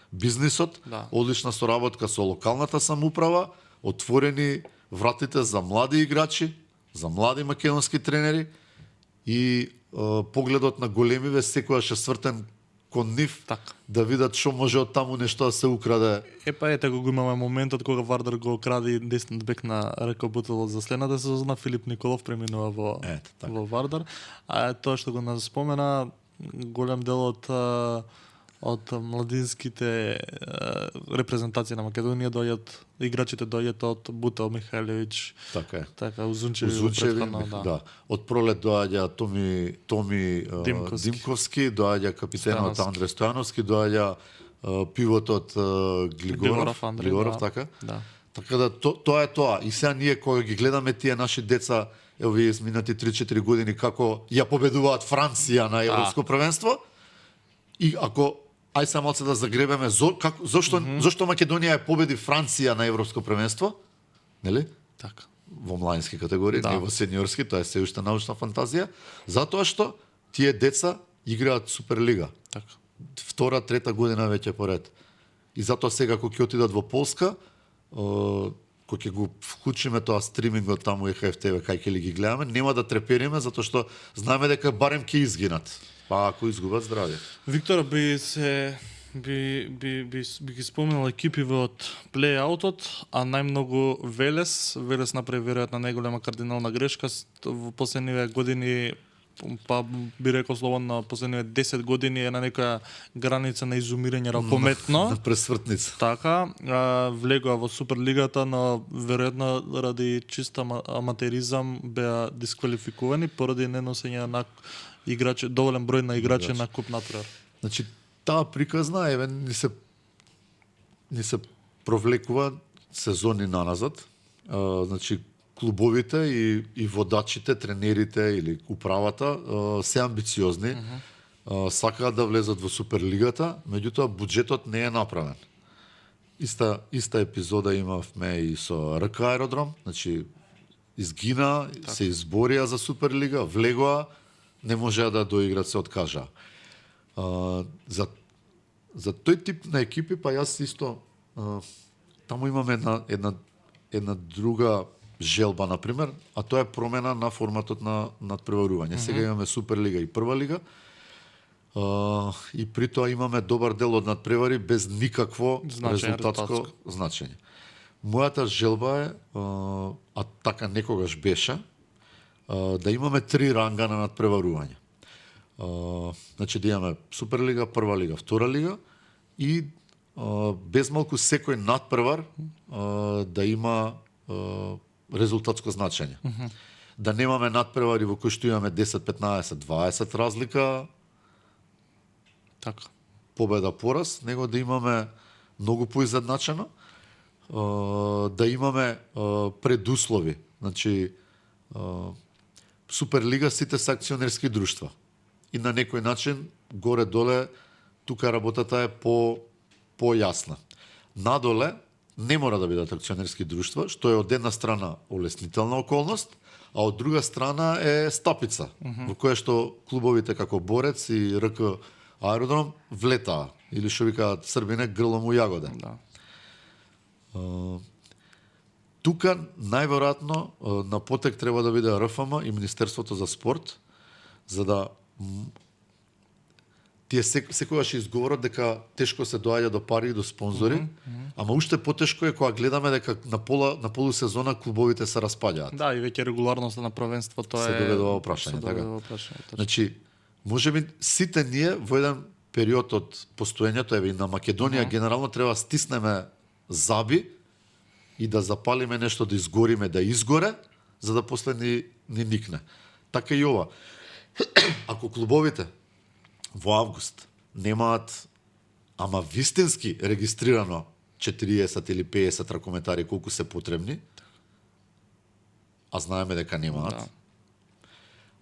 бизнисот, одлична соработка со локалната самоуправа, отворени вратите за млади играчи, за млади македонски тренери и погледот на големиве секогаш е свртен кон нив, да видат што може од таму нешто да се украде. Ете го имаме моментот кога Вардар го краде десниот бек на Реко Бутел за следната сезона, Филип Николов преминува во Вардар. А тоа што го спомена, голем дел од младинските репрезентации на Македонија играчите доаѓаат од Бутел, Михајлевич, Узунчеви, да. Од Пролет доаѓа Томи Димковски, доаѓа капитенот Андре Стојановски, доаѓа пивотот Глигоров, така? Да. Така да тоа е тоа. И сега ние кога ги гледаме тие наши деца, ево вие изминати 3-4 години како ја победуваат Франција на европско првенство, и ако ај само малце да загребеме зошто Македонија ја победи Франција на европско првенство, нели? Така. Во младински категории, не во сениорски, тоа е се уште научна фантазија, затоа што тие деца играат Суперлига. Така. Втора, трета година веќе поред. И затоа сега кога ќе отидат во Полска, кога ќе го вклучиме тоа стримингот таму и ХФТВ кај ќе ли ги гледаме, нема да трепериме затоа што знаеме дека барем ќе изгинат. Па ако изгубат здравје. Виктор, би ги споменал екипиве од плей-аутот, а најмногу Велес. Велес направи веројатно најголема кардинална грешка во последниве години, па би рекол слободно последниве 10 години е на некоја граница на изумирање ракометно. На пресвртница. Така, влегува во Суперлигата, но веројатно ради чиста аматеризам беа дисквалификувани поради неносење на играчи, доволен број на играчи на Куп Натурал. Значи, таа приказна ни се провлекува сезони наназад. Значи, клубовите и водачите, тренерите или управата се амбициозни, сакаат да влезат во Суперлигата, меѓутоа буџетот не е направен. Иста епизода имавме и со РК Аеродром, значи изгина, се изборија за Суперлига, влегоа, не можеа да доиграт, се откажа. За тој тип на екипи, па јас исто таму имаме една друга желба на пример, а тоа е промена на форматот на надпреварување. Сега имаме Суперлига и Прва лига. И при тоа имаме добар дел од надпревари без никакво резултатско значење. Мојата желба е, а така некогаш беше, да имаме 3 ранга на надпреварување. Значи да имаме Суперлига, Прва лига, Втора лига и без малку секој надпревар да има резултатско значење. Да немаме надпревари во кои што имаме 10, 15, 20 разлика, Така. победа пораз, него да имаме многу поизедначено, да имаме предуслови. Значи Суперлига сите се акционерски друштва. И на некој начин горе-доле тука работата е појасна. Надоле не мора да бидат акционерски друштва, што е од една страна олеснителна околност, а од друга страна е стапица, во која што клубовите како Борец и РК Аеродром влетаа, или што викаат србине грлом у јагоде. Да. Тука најверојатно на потек треба да биде РФМ и Министерството за спорт, за да тие секогаш изговорат дека тешко се доаѓа до пари и до спонзори, ама уште потешко е кога гледаме дека на полусезона клубовите се распаѓаат. Да, и веќе регуларноста на првенството се доведува во прашање, така. Значи, можеби сите ние во еден период од постоењето, еве и на Македонија генерално треба стиснеме заби и да запалиме нешто, да изгориме, да изгоре, за да после ни никне. Така и ова. Ако клубовите во август немаат, ама вистински регистрирано 40 или 50 ракометари колку се потребни, а знаеме дека немаат. Да.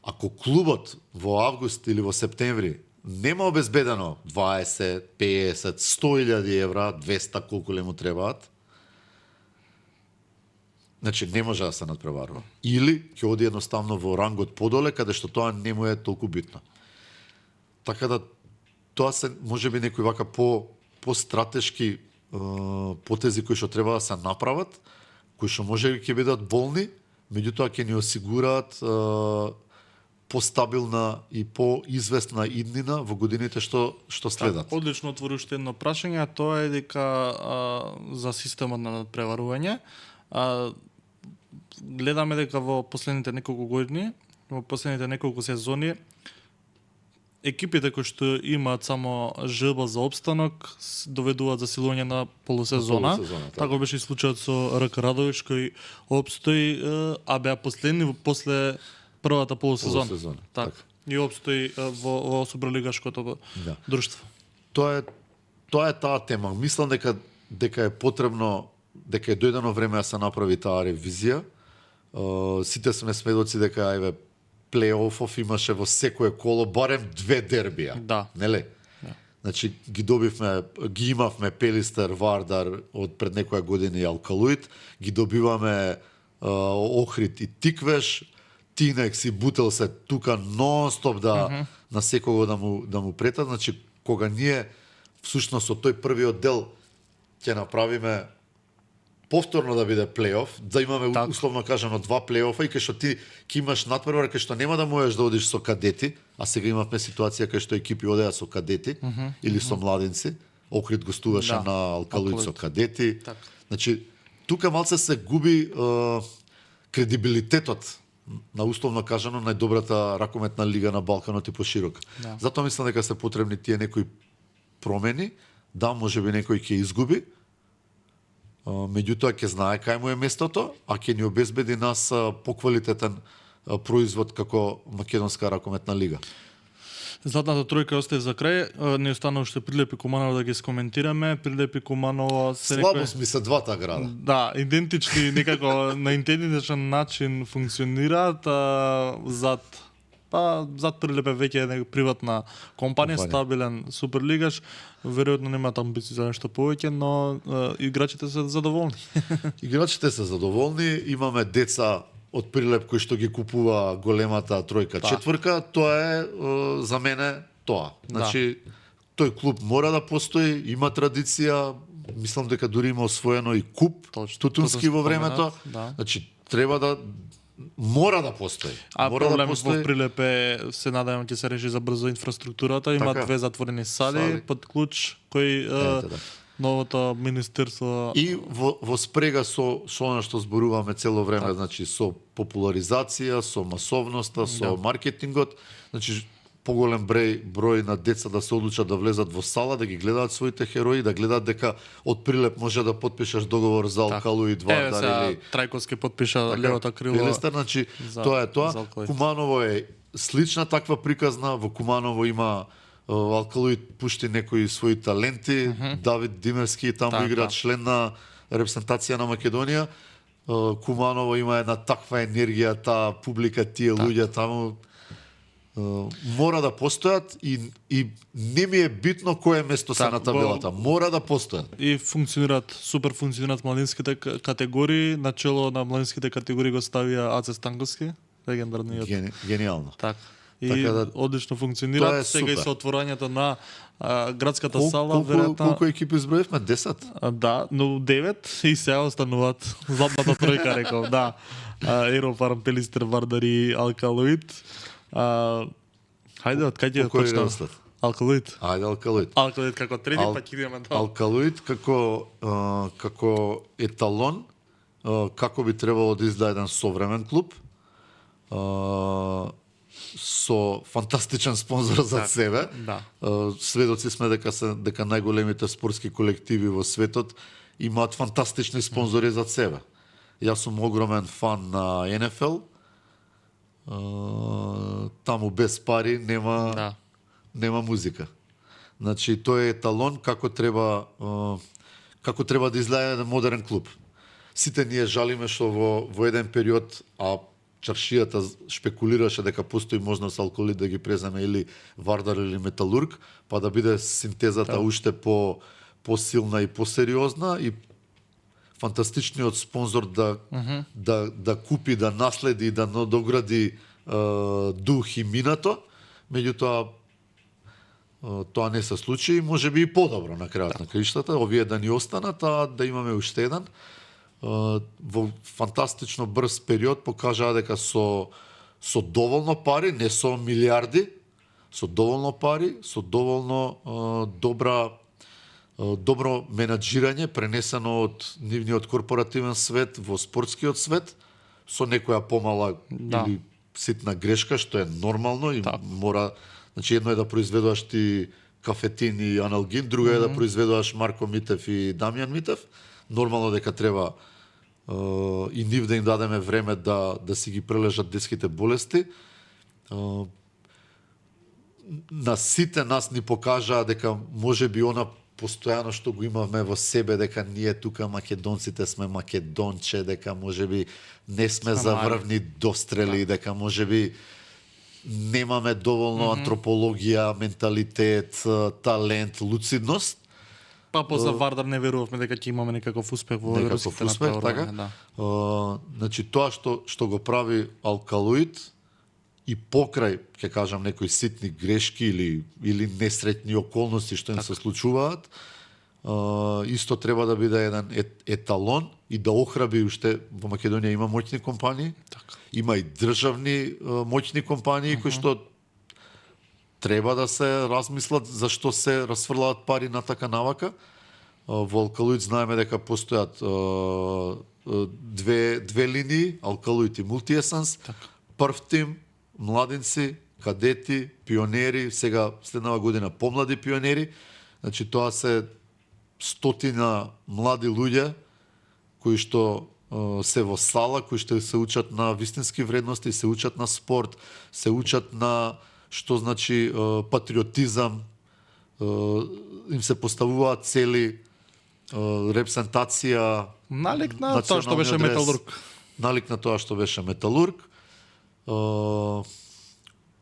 Ако клубот во август или во септември нема обезбедено 20, 50, 100.000 евра, 200 колку ли му требаат, значи не може да се надпреварува. Или ќе оди едноставно во рангот подоле, каде што тоа не му е толку битно. Така да тоа се можеби некои вака по стратешки потези кои што треба да се направат, кои што можеби ќе бидат болни, меѓутоа ќе ни осигураат постабилна и поизвестна иднина во годините што следат. Одлично отвори уште едно прашање, а тоа е дека за системот на надпреварување. Гледаме дека во последните неколку години, во последните неколку сезони, екипите кои што имаат само желба за опстанок доведуваат за силување на полусезона. Така беше и случајот со РК Радовиш кој опстои, а беа последни после првата полусезона. Така. И опстои во Суперлигашкото друштво. Тоа е таа тема. Мислам дека е потребно, дека е дојдено време да се направи таа ревизија. Сите сме сведоци дека плей-офов имаше во секое коло барем 2 дербија. Да. Нели? Да. Значи ги имавме Пелистер, Вардар од пред некоја година и Алкалуит, ги добиваме Охрид и Тиквеш, Тинекс и Бутел се тука нон-стоп на секого да му претат. Значи кога ние всушност од тој првиот дел ќе направиме повторно да биде плей-оф, да имаме условно кажано 2 плей-офа и кај што ти ќе имаш надпревар, кај што нема да можеш да одиш со кадети, а сега имавме ситуација кај што екипи одеа со кадети или со младенци. Охрид гостуваше на Алкалуит со кадети. Значи тука малце се губи кредибилитетот на условно кажано најдобрата ракометна лига на Балканот и поширока. Затоа мислам дека се потребни тие некои промени, да можеби некој ќе изгуби, меѓутоа ќе знае кај му е местото, а ќе ни обезбеди нас поквалитетен производ како македонска ракометна лига. Златната тројка остае за крај, не останува уште Прилеп и Куманово да ги скоментираме. Прилеп и Куманово се слабост ми се двата града. Да, идентични некако на идентичен начин функционираат, зад Прилеп е веќе приватна компанија, стабилен суперлигаш, веројатно немаат амбиции за нешто повеќе, но играчите се задоволни. Играчите се задоволни, имаме деца од Прилеп кои што ги купува големата тројка, четврка, тоа е за мене тоа. Значи тој клуб мора да постои, има традиција, мислам дека дури има освоено и куп тутунски во времето. Значи треба да мора да постои. А мора проблем да во Прилеп е, се надевам ќе се реши за брзо инфраструктурата, има Така. 2 затворени сали Сали. под клуч кои Ете, да. новото министерство И во спрега со она што зборуваме цело време, значи со популаризација, со масовноста, со маркетингот, значи поголем број на деца да се одлучат да влезат во сала, да ги гледаат своите херои, да гледаат дека од Прилеп може да потпишеш договор за Алкалуид, Вардар или Трајковски потпиша левото крило. Пелестар, значи за- тоа е тоа. за Алкалуид. Куманово е слична таква приказна, во Куманово има Алкалуид пушти некои своји таленти, Давид Димевски таму игра член на репрезентација на Македонија. Куманово има една таква енергија, таа публика, тие луѓе таму мора да постојат и не ми е битно кое место се на табелата. Мора да постојат. И супер функционираат младинските категории, начело на младинските категории го ставија Аце Станковски, легендарниот. Гениално. Така. И Така да, одлично тоа функционираат е сега и супер. со отворањето на градската сала, Колку екипи изброевме? 10? Да, но 9 и сега остануваат задната тројка, реков, да. Ерофарм, Пелистер, Вардар и Алкалуид. Хајде, од кај ќе По кој почнам? redослед? Алкалуид. Ајде Алкалуид. Алкалуид како трети, па ќе идеме до... Алкалуид како еталон, како би требало да изгледа еден современ клуб, со фантастичен спонзор за себе. Да. Сведоци сме дека најголемите спортски колективи во светот имаат фантастични спонзори за себе. Јас сум огромен фан на НФЛ. Таму без пари нема музика. Значи тој е еталон како треба да изгледа еден модерен клуб. Сите ние жалиме што во еден период, а чаршијата шпекулираше дека постои можност Алкалуид да ги преземе или Вардар или Металург, па да биде синтезата уште посилна и посериозна и фантастичниот спонзор да купи, да наследи и да надогради дух и минато. Меѓутоа тоа не се случи и можеби и подобро на крајот на краиштата, овие да ни останат, а да имаме уште еден. Во фантастично брз период покажаа дека со доволно пари, не со милиарди, со доволно пари, со доволно добро менаџирање пренесено од нивниот корпоративен свет во спортскиот свет, со некоја помала или ситна грешка, што е нормално и мора, значи едно е да произведуваш ти Кафетин и Аналгин, друго е да произведуваш Марко Митев и Дамјан Митев. Нормално дека треба и нив да им дадеме време да си ги прележат детските болести. На сите нас ни покажаа дека можеби она постојано што го имавме во себе, дека ние тука македонците сме македонче, дека можеби не сме заврвни дострели, дека можеби немаме доволно антропологија, менталитет, талент, луцидност. Па после Вардар не верувавме дека ќе имаме некаков успех во европските успех, така? да. Значи тоа што го прави Алкалуид и покрај, ќе кажам, некои ситни грешки или несреќни околности што им се случуваат, исто треба да биде еден еталон и да охрабри уште во Македонија има моќни компании. Така. Има и државни моќни компании кои што треба да се размислат зашто се расфрлаат пари на така навака. Во Алкалуид знаеме дека постојат две линии, Алкалуид и Мултиесенс. Прв тим, младинци, кадети, пионери, сега следнава година помлади пионери. Значи тоа се стотина млади луѓе кои што се во сала, кои што се учат на вистински вредности, се учат на спорт, се учат на што значи патриотизам, им се поставуваат цели, репрезентација, Налик на тоа што беше Металург. Налик на тоа што беше Металург.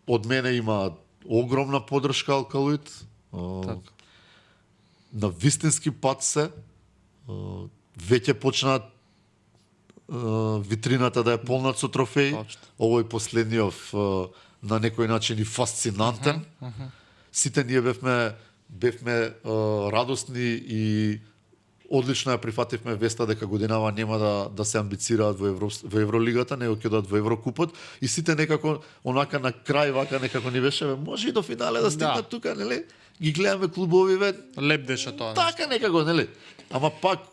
Од мене има огромна поддршка Алкалуид. На вистински пат се. Веќе почнаат витрината да е полна со трофеи. Овој последниот на некој начин и фасцинантен. Сите ние бевме радосни и Одлично ја прифативме веста дека годинава нема да се амбицираат во Евролигата, него ќе дојдат во Еврокупот и сите некако онака на крај вака некако ни беше може и до финале да стигнат тука, нели? Ги гледаме клубовиве. Лепдеше тоа. Така некако, нели? Ама пак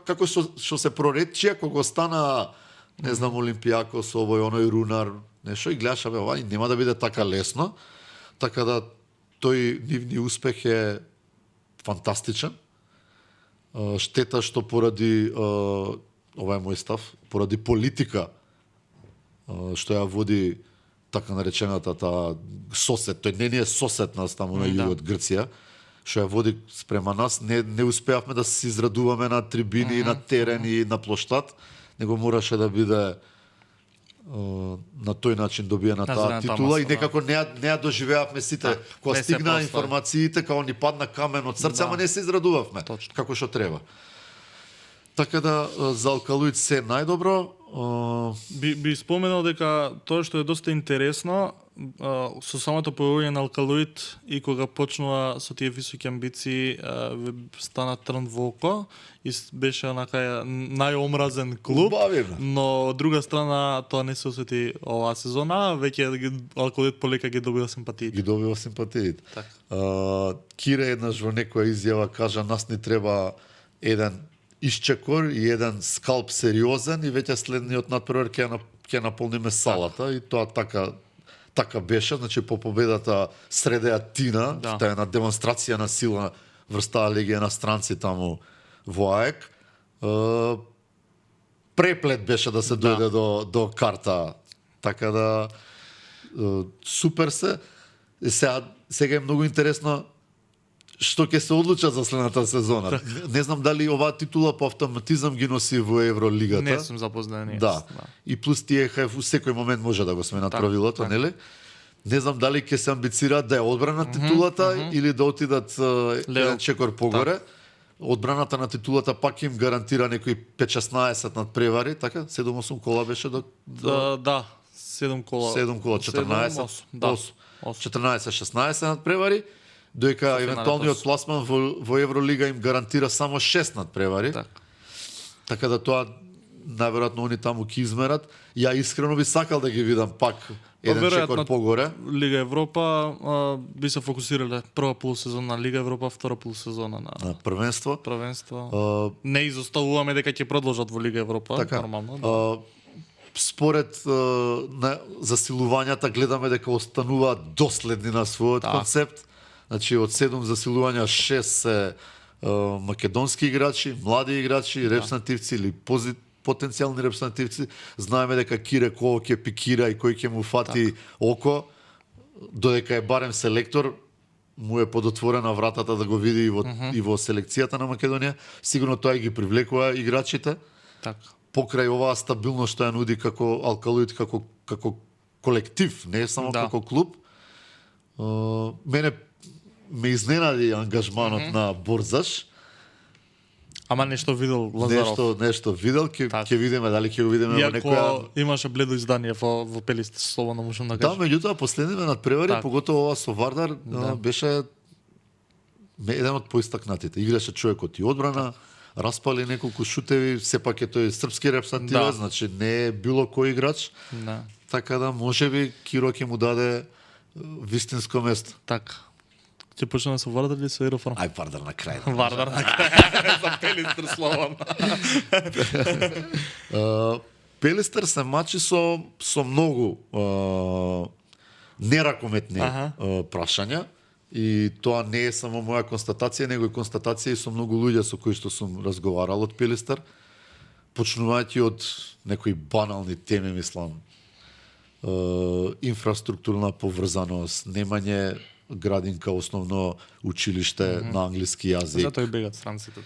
како што се проретчија кога стана не знам Олимпијакос, овој оној Рунар, нешто и гледаш ова и нема да биде така лесно. Така да тој нивни успех е фантастичен. Штета што поради ова е мој став, поради политика што ја води така наречената таа сосед, тој не е сосед нас таму на југот Грција, што ја води спрема нас, не успеавме да се израдуваме на трибини, на терен и на плоштад, него мораше да биде на тој начин добиена таа титула и некако не ја доживеавме сите. Кога стигна информациите, као ни падна камен од срце, ама не се израдувавме како што треба. Така да за Алкалуид се најдобро. Би споменал дека тоа што е доста интересно со самото појавување на Алкалуид и кога почнува со тие високи амбиции стана трн во око и беше онака најомразен клуб, но од друга страна тоа не се осети оваа сезона, веќе Алкалуид полека ги добива симпатиите. Ги добива симпатиите. Кире еднаш во некоја изјава кажа нас ни треба еден исчекор и еден скалп сериозен и веќе следниот надпревар ќе наполниме салата и тоа така беше, значи по победата среде Атина, таа една демонстрација на сила врз таа легија на странци таму во АЕК. Преплет беше да се дојде до карта. Така да супер се. Сега е многу интересно што ќе се одлучат за следната сезона. Не знам дали оваа титула по автоматизам ги носи во Евролигата. Не сум запознат. Да. И плюс тие во секој момент може да го сменат правилото, нели? Не знам дали ќе се амбицираат да ја одбранат титулата или да отидат еден чекор погоре. Одбраната на титулата пак им гарантира некои 5-16 надпревари, така? 7-8 кола беше до... Да, 7 кола. 7 кола, 14. 14-16 надпревари. Доека евентуалниот пласман во Евролига им гарантира само 6 надпревари. Така да тоа најверојатно они таму ќе измерат. Ја искрено би сакал да ги видам пак еден чекор погоре. Лига Европа би се фокусирале прва полусезона на Лига Европа, втора полусезона на првенство. Не изоставуваме дека ќе продолжат во Лига Европа, нормално. Според засилувањата гледаме дека остануваат доследни на својот концепт. Значи од 7 засилувања 6 се македонски играчи, млади играчи, репрезентативци или потенцијални репрезентативци. Знаеме дека Кире кој ќе пикира и кој ќе му фати око, додека е барем селектор, му е подотворена вратата да го види и во селекцијата на Македонија. Сигурно тоа ги привлекува играчите. Покрај оваа стабилност што ја нуди како Алкалуид, како колектив, не само како клуб. Мене ме изненади ангажманот на Борзаш. Ама нешто видел Лазаров. Нешто видел, ќе видиме дали ќе го видиме во некоја... Иако имаше бледо издание во Пелистер, слободно можам да кажам. Да, меѓутоа последниве надпревари, поготово ова со Вардар, беше еден од поистакнатите. Играше човекот и одбрана, распали неколку шутеви, сепак е тој српски репрезентативец, значи не е било кој играч. Така да можеби Киро ќе му даде вистинско место. Така. Ќе почнеме со Вардар или со Ерофарм? Ај, Вардар на крај. Вардар на крај. За Пелистер словам. Пелистер се мачи со многу неракометни прашања и тоа не е само моја констатација, него и констатација и со многу луѓе со кои што сум разговарал од Пелистер, почнувајќи од некои банални теми, мислам, инфраструктурна поврзаност, немање градинка, основно училиште на англиски јазик. Затоа и бегат странците,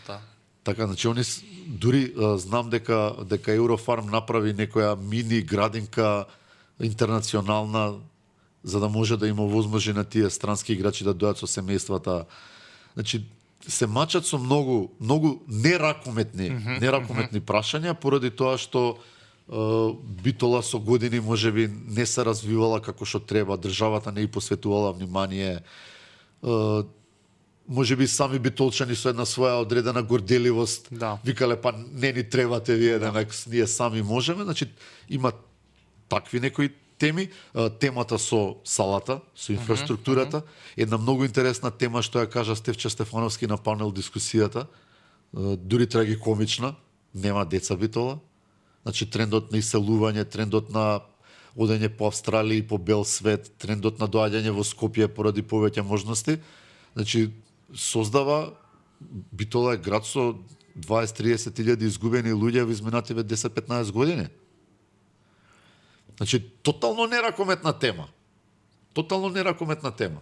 Така, значи, они дури знам дека Еврофарм направи некоја мини градинка интернационална за да може да има возможност на тие странски играчи да дојдат со семејствата. Значи, се мачат со многу неракометни прашања поради тоа што Битола со години можеби не се развивала како што треба, државата не и посветувала внимание. може би сами битолчани со една своја одредена горделивост, Да. викале па не ни требате вие, ние сами можеме, значи има такви некои теми, темата со салата, со инфраструктурата, една многу интересна тема што ја кажа Стефче Стефановски на панел дискусијата, дури трагикомична, нема деца Битола. Значи трендот на иселување, трендот на одење по Австралија и по бел свет, трендот на доаѓање во Скопје поради повеќе можности, значи создава Битола е град со 20-30 илјади изгубени луѓе во изминативе 10-15 години. Значи, тотално неракометна тема. Тотално неракометна тема.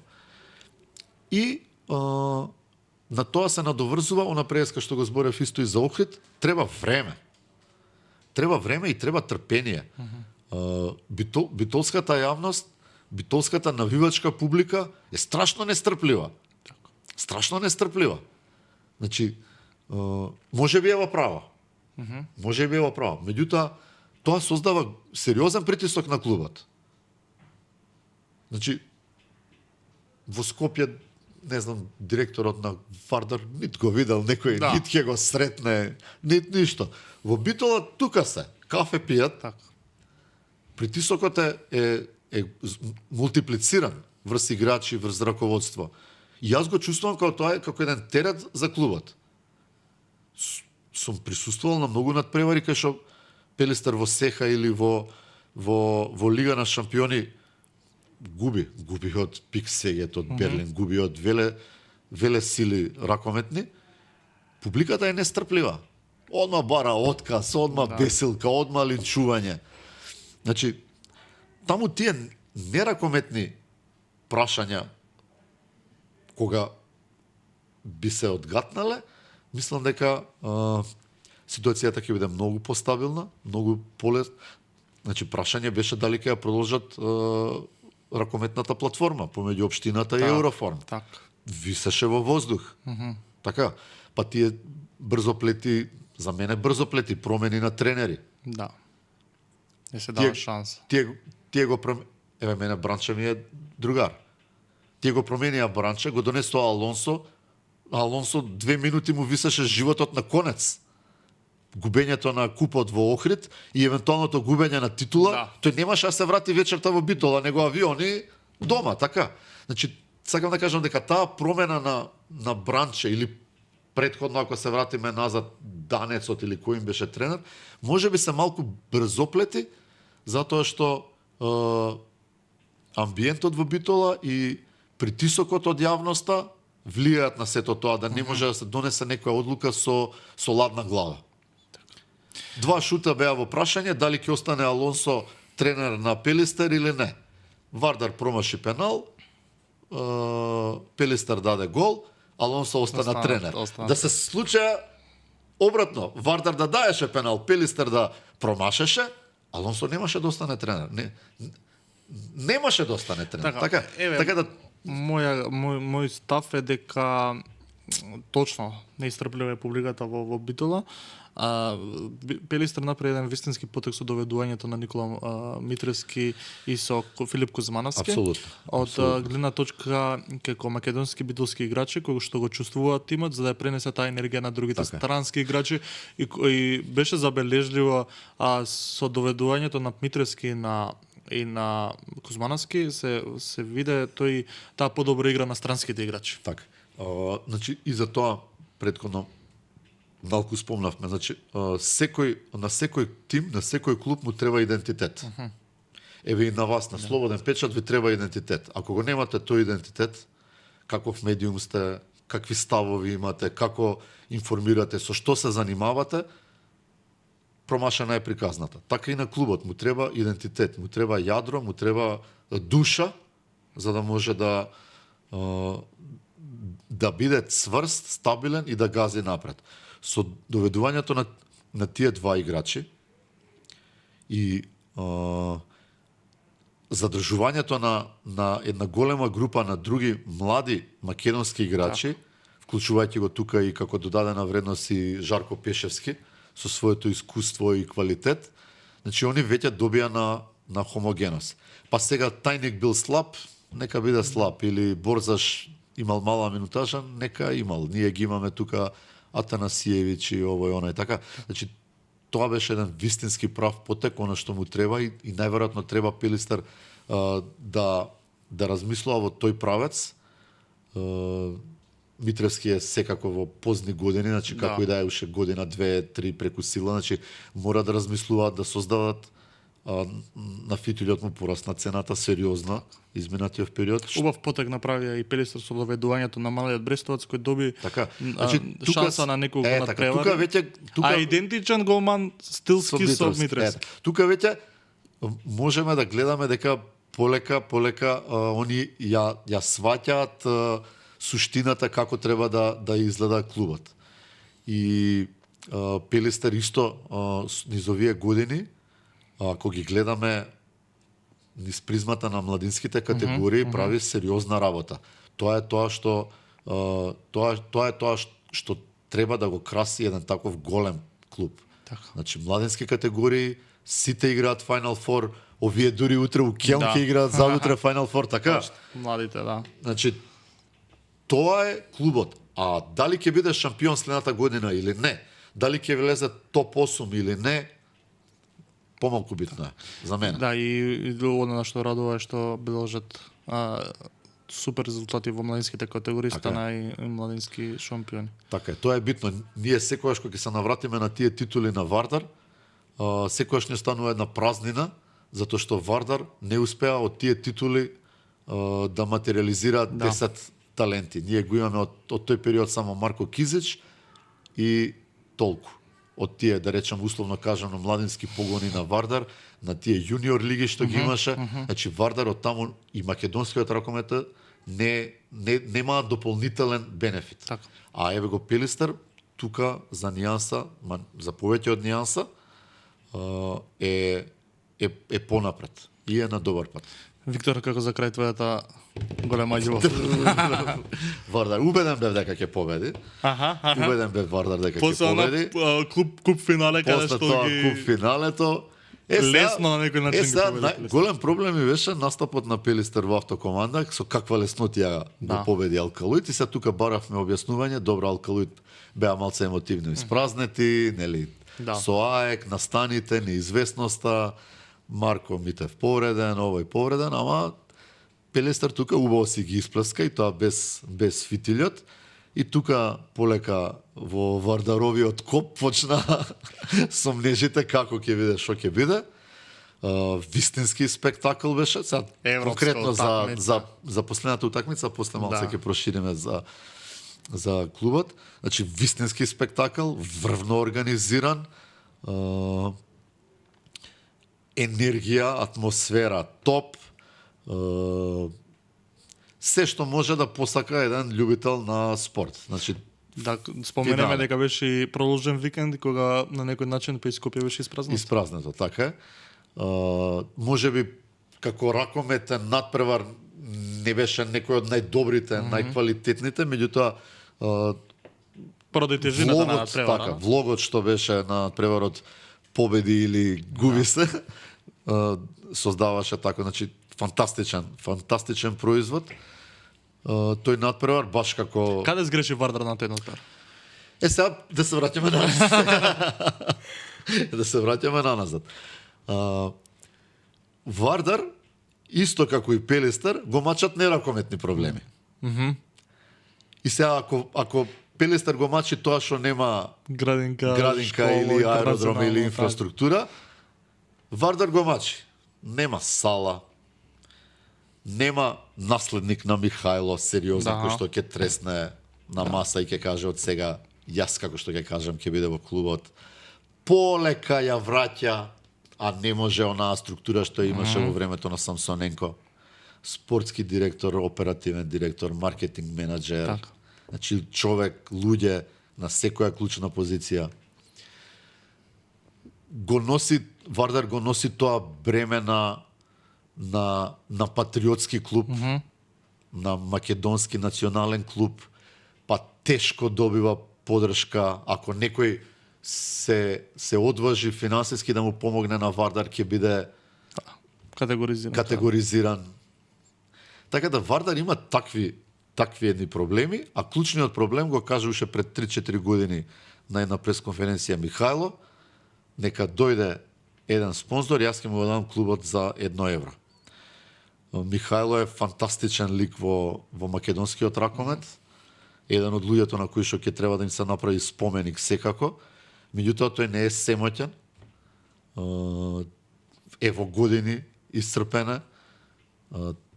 И на тоа се надоврзува, она преска што го зборев исто и за Охрид, треба време. Треба време и треба трпение. Битолската јавност, битолската навивачка публика е страшно нестрплива. Страшно нестрплива. Значи, може би е во права. Може би е во права. Меѓутоа, тоа создава сериозен притисок на клубот. Значи, во Скопје, не знам, директорот на Вардар нит го видел некој, нит ќе го сретне, нит ништо. Во Битола тука се, кафе пијат, Така. притисокот е мултиплициран врз играчи, врз раководство. И јас го чувствувам како тоа е како еден терет за клубот. Сум присуствувал на многу надпревари кај што Пелистер во Сеха или во Лига на шампиони губи од Пик Сегет, од Берлин, губи од веле сили ракометни. Публиката е нестрплива. Одма бара отказ, одма бесилка, одма линчување. Значи, таму тие неракометни прашања кога би се одгатнале, мислам дека ситуацијата ќе биде многу постабилна, многу полес. Значи, прашање беше дали ќе ја продолжат ракометната платформа помеѓу општината и Евроформ. Так. Висеше во воздух. Така, па тие брзоплети, за мене брзоплети, промени на тренери. Да. Не се дава шанса. Тие го еве мене Бранче ми е другар. Тие го променија Бранче, го донесоа Алонсо. Алонсо 2 минути му висеше животот на конец. Губењето на купот во Охрид и евентуалното губење на титула, тој немаше да се врати вечерта во Битола, него авиони дома, така. Значи, сакам да кажам дека таа промена на Бранче или претходно ако се вратиме назад Данецот или кој им беше тренер, може би се малку брзоплети, затоа што амбиентот во Битола и притисокот од јавноста влијаат на сето тоа, да не може да се донесе некоја одлука со ладна глава. 2 шута беа во прашање, дали ќе остане Алонсо тренер на Пелистер или не. Вардар промаши пенал, Пелистер даде гол, Алонсо остана тренер. Да се случаја обратно, Вардар да даеше пенал, Пелистер да промашеше, Алонсо немаше да остане тренер. Немаше да остане тренер. Така да мој став е дека точно неистрплива е публиката во Битола. Пелистер направи еден вистински потек со доведувањето на Никола Митревски и со Филип Кузмановски. Апсолутно. Од гледна точка како македонски битолски играчи кои што го чувствуваат тимот за да ја пренесе таа енергија на другите странски играчи и беше забележливо со доведувањето на Митревски и на Кузмановски се виде таа подобра игра на странските играчи. Така. Значи и за тоа претходно малку спомнавме, значи на секој тим, на секој клуб му треба идентитет. Еве и на вас, на Слободен печат ви треба идентитет. Ако го немате тој идентитет, каков медиум сте, какви ставови имате, како информирате, со што се занимавате, промашена е приказната. Така и на клубот му треба идентитет, му треба јадро, му треба душа, за да може да биде цврст, стабилен и да гази напред. Со доведувањето на тие 2 играчи и задржувањето на една голема група на други млади македонски играчи, вклучувајќи го тука и како додадена вредност и Жарко Пешевски со своето искуство и квалитет, значи они веќе добија на хомогеност. Па сега Тајник бил слаб, нека биде слаб, или Борзаш имал мала минутажа, нека имал. Ние ги имаме тука Атанасиевич и овој онај така. Значи тоа беше еден вистински прав потек, она што му треба и најверојатно треба Пилистер да размислува во тој правец. Митревски е секако во позни години, значи како и да е уште година, 2-3 преку сила, значи мора да размислуваат да создадат на фитилјот му порасна цената сериозна изминатиот период. Убав потек направија и Пелистер со доведувањето на малиот Брестовац кој доби шанса на некој го надпревари. Тука веќе А идентичен голман стилски со Митревски. Тука веќе можеме да гледаме дека полека они ја сваќаат суштината како треба да изгледа клубот. И Пелистер исто низ овие години, ако ги гледаме низ призмата на младинските категории, прави сериозна работа. Тоа е тоа што треба да го краси еден таков голем клуб. Така. Значи младински категории, сите играат Final Four, овие дури утре у Келн ќе играат заутре Final Four, така? Младите, да. Значи тоа е клубот. А дали ќе биде шампион следната година или не, дали ќе влезе топ 8 или не, помалку битно е за мене. Да, и оно на што радува е што бележат супер резултати во младинските категории, стана и младински шампиони. Така е, тоа е битно. Ние секогаш кога ќе се навратиме на тие титули на Вардар, секогаш не станува една празнина, затоа што Вардар не успеа од тие титули да материализираат 10 таленти. Ние го имаме од тој период само Марко Кизич и толку. Од тие, да речем, условно кажано, младински погони на Вардар, на тие јуниор лиги што ги имаше. Значи Вардар од таму и македонскиот ракомет нема дополнителен бенефит. Так. А еве го Пелистер, тука за нијанса, за повеќе од нијанса, е понапред и е на добар пат. Виктор, како за крај твојата голема љубов? Вардар, убеден бев дека ќе победи. Убеден бев Вардар дека ќе победи. После куп финале каде што тоа ги куп финалето лесно на некој начин ги победи. Голем проблем ми беше настапот на Пелистер во автокоманда, со каква леснотија го победи Алкалуит и се тука баравме објаснување. Добро, Алкалуит беа малце емотивно испразнети, нели? Со АЕК, настаните, неизвестноста, Марко Митев повреден, овој повреден, ама Пелистер тука убаво си ги исплеска и тоа без фитилјот. И тука полека во Вардаровиот коп почна сомнежите како ќе биде, што ќе биде. Вистински спектакл беше. Сега конкретно за последната утакмица, после малце ќе прошириме за клубот. Значи вистински спектакл, врвно организиран, енергија, атмосфера топ. Се што може да посака еден љубител на спорт. Значи да споменеме дека беше и продолжен викенд кога на некој начин па Скопје беше испразнето. Испразнето, така е. Можеби како ракометен надпревар не беше некој од најдобрите, најквалитетните, меѓутоа поради тежината на надпреварот. Така, влогот што беше на надпреварот победи или губи се, создаваше така, значи фантастичен производ. Тој надпревар баш како... Каде сгреши Вардар на тој надпревар? Сега да се враќаме назад. Да се враќаме назад. Вардар, исто како и Пелистер, го мачат неракометни проблеми. И сега ако Пелистер го мачи тоа што нема градинка школа, или аеродром или инфраструктура, Вардар го мачи. Нема сала, нема наследник на Михајло сериозно кој што ќе тресне на маса и ќе каже од сега јас како што ќе кажам ќе биде во клубот. Полека ја враќа, а не може онаа структура што имаше во времето на Самсоненко. Спортски директор, оперативен директор, маркетинг менаџер. Значи човек, луѓе на секоја клучна позиција. Вардар го носи тоа бреме на патриотски клуб, на македонски национален клуб, па тешко добива подршка. Ако некој се одважи финансиски да му помогне на Вардар, ќе биде категоризиран. Така да Вардар има такви такви едни проблеми, а клучниот проблем го кажа уште пред 3-4 години на една пресконференција Михајло, нека дојде еден спонзор, јас ќе му дадам клубот за 1 евро. Михајло е фантастичен лик во македонскиот ракомет, еден од луѓето на кои што ќе треба да им се направи споменик секако, меѓутоа тој не е семоќен, е во години исцрпене,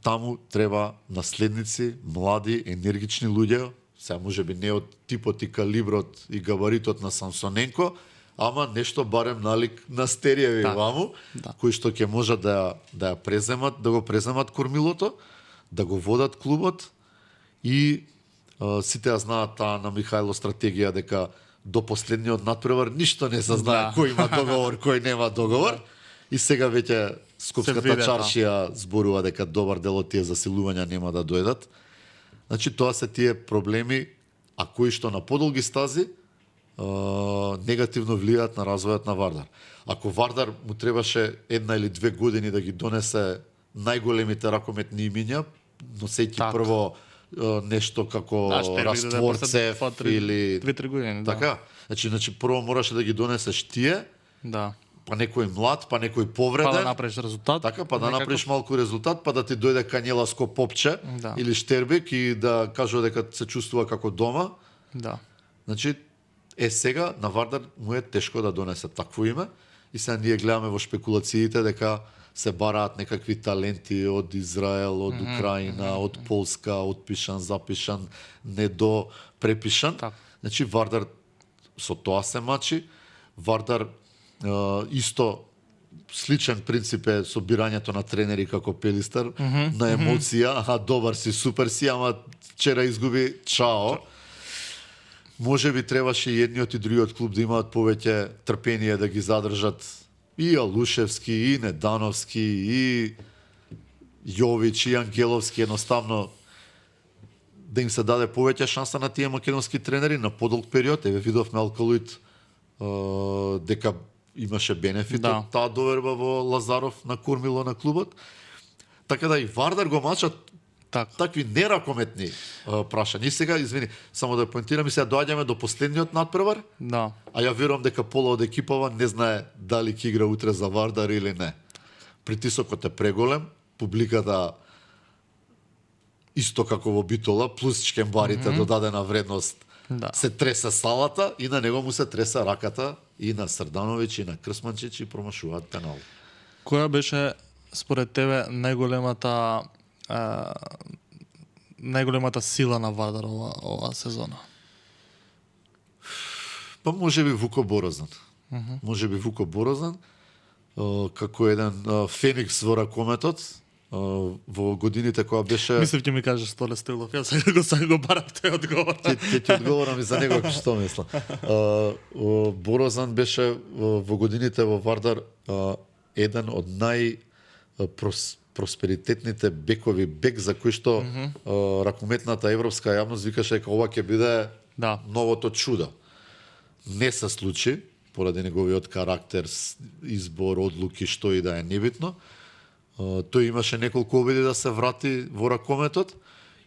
таму треба наследници, млади, енергични луѓе, сега можеби не од типот и калиброт и габаритот на Самсоненко, ама нешто барем налик на Стериеви ваму, кои што ќе можат да ја преземат, да го преземат кормилото, да го водат клубот и сите ја знаат таа на Михајло стратегија дека до последниот надпревар ништо не се знае кој има договор, кој нема договор. И сега веќе Скопската чаршија зборува дека добар дел од тие засилувања нема да дојдат. Значи тоа се тие проблеми, а кои што на подолги стази негативно влијаат на развојот на Вардар. Ако Вардар му требаше 1 или 2 години да ги донесе најголемите ракометни имиња, носејќи прво нешто како Растворцев или 2-3 години, така. Значи прво мораше да ги донесеш тие. Да. Па некој млад, па некој повреден. Па да направиш резултат. Така, па да направиш малку резултат, па да ти дојде Канјеласко попче или Штербек и да кажува дека се чувствува како дома. Да. Значи, сега на Вардар му е тешко да донесе такво име и сега ние гледаме во шпекулациите дека се бараат некакви таленти од Израел, од Украина, од Полска, отпишан, запишан, недо препишан. Значи Вардар со тоа се мачи. Вардар исто сличен принцип е со бирањето на тренери како Пелистар, на емоција, добар си, супер си, ама вчера изгуби, чао. Може би требаше и едниот и другиот клуб да имаат повеќе трпение да ги задржат и Алушевски, и Недановски, и Јович, и Ангеловски, едноставно да им се даде повеќе шанса на тие македонски тренери на подолг период. Еве видовме Алкалуит дека имаше бенефит од таа доверба во Лазаров на кормило на клубот. Така да и Вардар го мачат такви неракометни прашања. И сега, извини, само да поентирам, и сега доаѓаме до последниот надпревар. Да. А ја верувам дека пола од екипава не знае дали ќе игра утре за Вардар или не. Притисокот е преголем, публиката исто како во Битола, плюс чкембарите додадена вредност. Се тресе салата и на него му се тресе раката и на Срдановиќ и на Крсманчич и промашуваат пенал. Која беше според тебе најголемата сила на Вардар ова сезона? Па можеби Вуко Борозан. Можеби Вуко Борозан како еден феникс во ракометот во годините кога беше... Мислев ќе ми кажеш Столе Стоилов, јас сега го барам тој одговор. Ќе ти одговорам и за него што мислам. Борозан беше во годините во Вардар еден од просперитетните бекови бек за кој што ракометната европска јавност викаше дека ова ќе биде новото чудо. Не се случи поради неговиот карактер, избор, одлуки, што и да е небитно. Тој имаше неколку обиди да се врати во ракометот,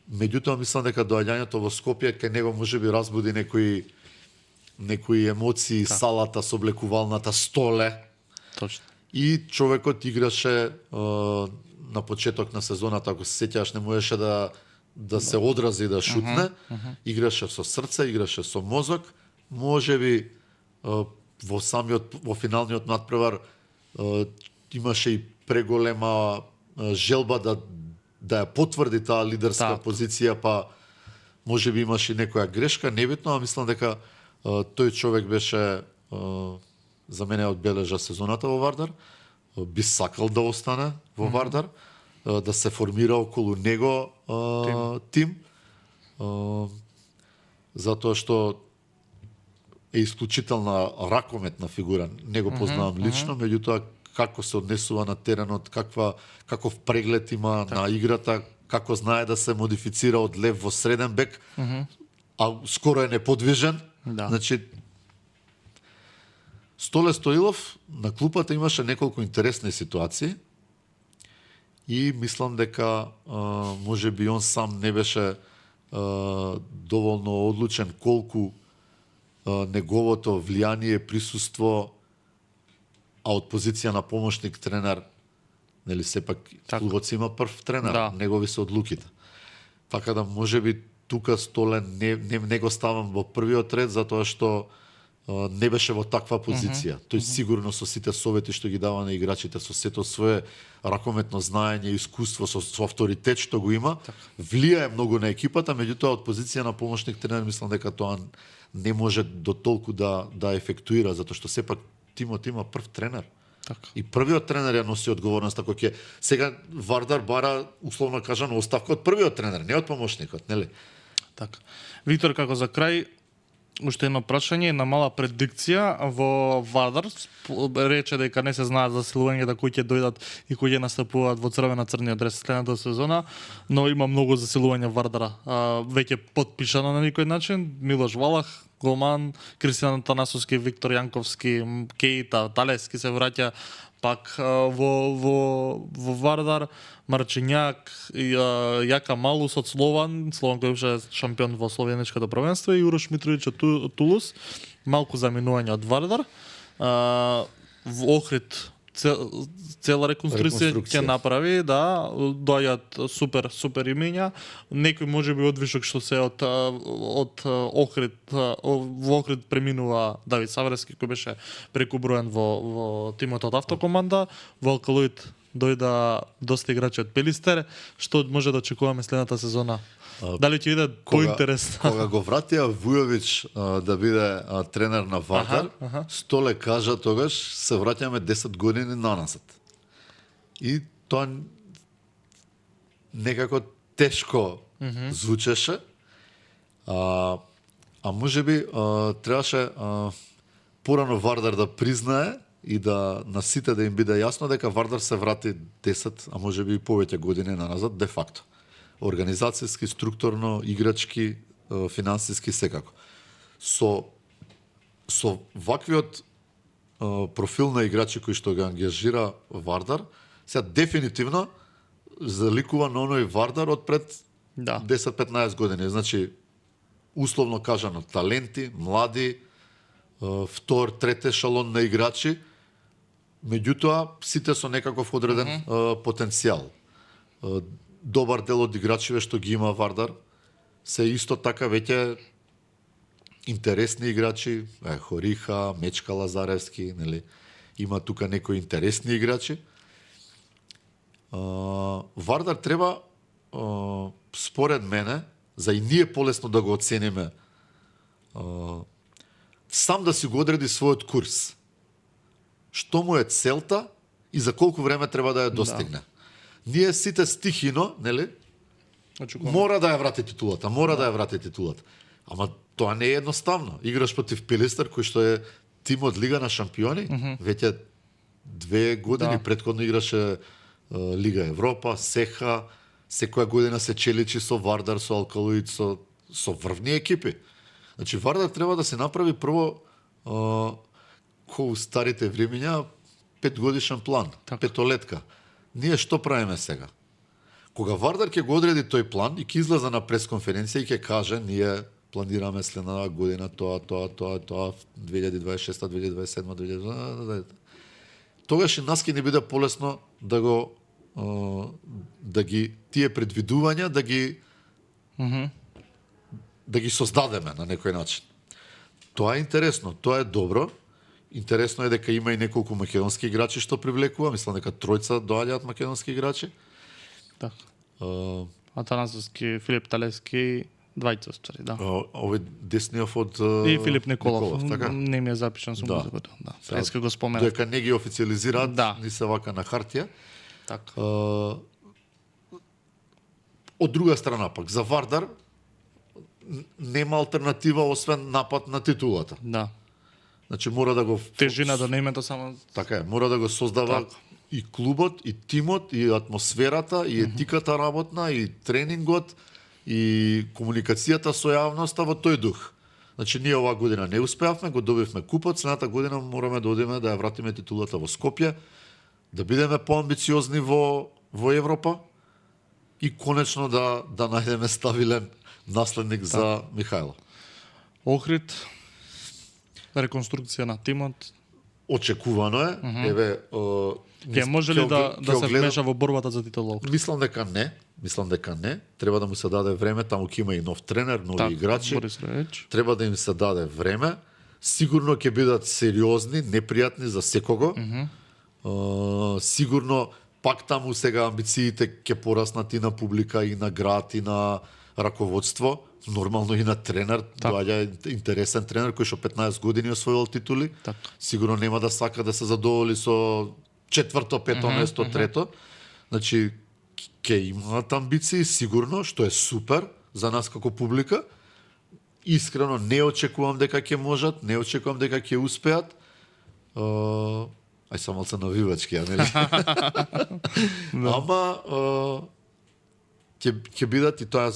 меѓутоа мислам дека доаѓањето во Скопје кај него можеби разбуди некои емоции, салата со облекувалната Столе. Точно. И човекот играше на почеток на сезоната, ако се сеќаваш, не можеше да се одрази да шутне. Играше со срце, играше со мозок. Можеби во финалниот надпревар имаше и преголема желба да ја потврди таа лидерска позиција, па можеби имаше и некоја грешка, небитно, а мислам дека тој човек беше за мене одбележа сезоната во Вардар. Би сакал да остане во Вардар, да се формира околу него тим, затоа што е исклучителна ракометна фигура. Не го познавам лично, меѓутоа како се однесува на теренот, каков преглед има на играта, како знае да се модифицира од лев во среден бек, а скоро е неподвижен. Значи, Столе Стоилов на клупата имаше неколку интересни ситуации и мислам дека можеби он сам не беше доволно одлучен колку неговото влијание, присуство, а од позиција на помошник тренер, нели сепак клубот си има прв тренер, Да. негови се одлуките. Така да можеби тука Столен не го ставам во првиот ред затоа што не беше во таква позиција. Тој сигурно со сите совети што ги дава на играчите, со сето свое ракометно знаење, искуство, со авторитет што го има, влијае многу на екипата, меѓутоа од позиција на помошник тренер мислам дека тоа не може до толку да ефектуира, затоа што сепак тимот има прв тренер. Така. И првиот тренер ја носи одговорноста кој ќе сега Вардар бара условно кажано оставка од првиот тренер, не од помошникот, нели? Така. Виктор, како за крај, уште едно прашање, една мала предикција во Вардар. Рече дека не се знаат за засилувањата кои ќе дојдат и кои ќе настапуваат во црвено-црниот дрес следната сезона, но има многу засилувања Вардара. Веќе потпишано на некој начин. Милош Валах, голман, Кристијан Танасовски, Виктор Јанковски, Кейта, Талески се враќа пак во Вардар, Марчињак, Јака Малус од Слован кој беше шампион во словенечкото првенство, и Урош Митровиќ од Тулус, малку заминување од Вардар. Во Охрид цела реконструкција ќе направи, да, доаѓаат супер имења. Некој можеби одвишок што се од Охрид, во Охрид преминува Давид Саврески кој беше преку броен во тимот од Автокоманда, во Алкалоид дојда доста играчи од Пелистер. Што може да очекуваме следната сезона? Дали ќе биде поинтересно? Кога го вратија Вујовиќ да биде тренер на Вардар, Столе кажа тогаш се враќаме 10 години наназад. И тоа некако тешко звучеше. А можеби требаше порано Вардар да признае и да на сите да им биде јасно дека Вардар се врати 10, а можеби и повеќе години наназад де факто. Организацијски, структурно, играчки, финансиски, секако. Со ваквиот профил на играчи кои што го ангажира Вардар, сега дефинитивно заликува на оној Вардар од пред 10-15 години. Значи, условно кажано, таленти, млади, втор, трете шалон на играчи, меѓутоа сите со некаков одреден потенцијал. Добар дел од играчиве што ги има Вардар се исто така веќе интересни играчи, Хориха, Мечка Лазаревски, нели? Има тука некои интересни играчи. Вардар треба според мене, за и ние полесно да го оцениме, сам да си го одреди својот курс. Што му е целта и за колку време треба да ја достигне. Ние сите стихино, нели? Мора да ја врати титулата, Ама тоа не е едноставно. Играш против Пелистер, кој што е тим од Лига на шампиони, веќе 2 години претходно играше Лига Европа, СЕХА, секоја година се челичи со Вардар, со Алкалоид, со врвни екипи. Значи Вардар треба да се направи прво кој старите времиња 5 годишен план, петолетка. Ние што правиме сега? Кога Вардар ќе го одреди тој план и ќе излезе на пресконференција и ќе каже ние планираме следната година тоа, 2026, 2027, 2028, тогаш и нас ќе ни биде полесно да ги тие предвидувања да ги создадеме на некој начин. Тоа е интересно, тоа е добро. Интересно е дека има и неколку македонски играчи што привлекува, мислам дека 3 доаѓаат македонски играчи. Така. Атанасовски, Филип Талески, двајца ствари, да. Овој десниот од И Филип Николов, така? не ми е запишан, сум го заготил. Да. Преска го споменав. Дека не ги официализираат, ни се вака на хартија. Така. Од друга страна пак, за Вардар нема алтернатива освен напад на титулата. Да. Значи мора да го Тежина до немето само. Така е, мора да го создава и клубот, и тимот, и атмосферата, и етиката работна, и тренингот, и комуникацијата со јавноста во тој дух. Значи ние оваа година не успеавме, го добивме купот, следната година мораме да одиме да ја вратиме титулата во Скопје, да бидеме поамбициозни во Европа и конечно да најдеме наследник за Михајло. Охрид, реконструкција на тимот. Очекувано е, еве, Ке може ли да се вмеша во борбата за титула? Мислам дека не. Треба да му се даде време, таму ќе има и нов тренер, нови играчи. Борис Рајич. Треба да им се даде време. Сигурно ќе бидат сериозни, непријатни за секого. Сигурно пак таму сега амбициите ќе пораснат и на публика, и на град, и на раководство. Нормално и на тренер, доаѓа интересен тренер кој што 15 години освоил титули. Так. Сигурно нема да сака да се задоволи со четврто, пето место, трето. Значи ќе имаат амбиции сигурно, што е супер за нас како публика. Искрено не очекувам дека ќе можат, не очекувам дека ќе успеат. Ај само се навивачки, нели? Ама ќе бидат и тоа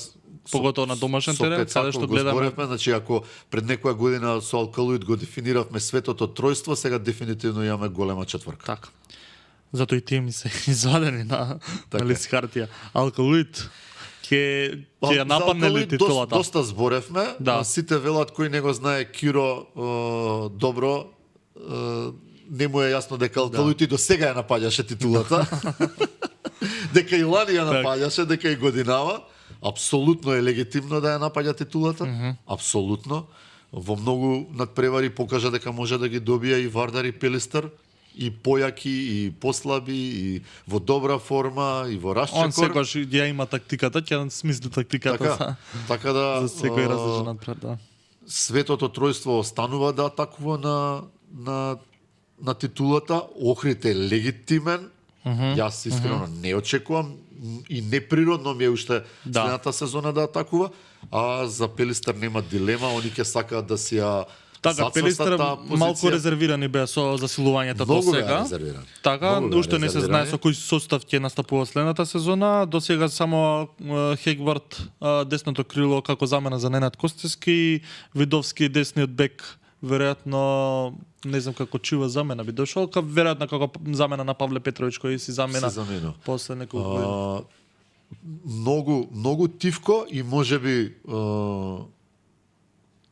Поготово на домашен терен, каде што гледаме. Значи, ако пред некоја година со Алкалуид го дефиниравме светото тројство, сега дефинитивно имаме голема четврка. Така. Зато и тие ми се извадени на лист хартија. Алкалуид ќе ја нападне ли титулата? Доста зборевме. Да. Сите велат кој не го знае Киро добро, не му е јасно дека Алкалуид и до сега ја напаѓаше титулата. Дека и лани ја напаѓаше, дека и годинава. Апсолутно е легитимно да ја напаѓа титулата. Апсолутно. Во многу надпревари покажа дека може да ги добија и Вардар и Пелистер, и појаки, и послаби, и во добра форма, и во расчекор. Он секогаш ја има тактиката, ќе смисли тактиката така да за секој различен надпред, да. Светото тројство останува да атакува на титулата. Охрид е легитимен. Јас искрено не очекувам и неприродно ми е уште следната сезона да атакува, а за Пелистер нема дилема, они ќе сакаат да си ја Така, Пелистер малку резервирани беа со засилувањето до сега. Така, уште не се знае со кој состав ќе настапува следната сезона. До сега само Хегвард десното крило како замена за Ненад Костевски, Видовски десниот бек веројатно не знам како чува замена би дошол, веројатно како замена на Павле Петровиќ кој си замена после неколку години. Многу тивко и можеби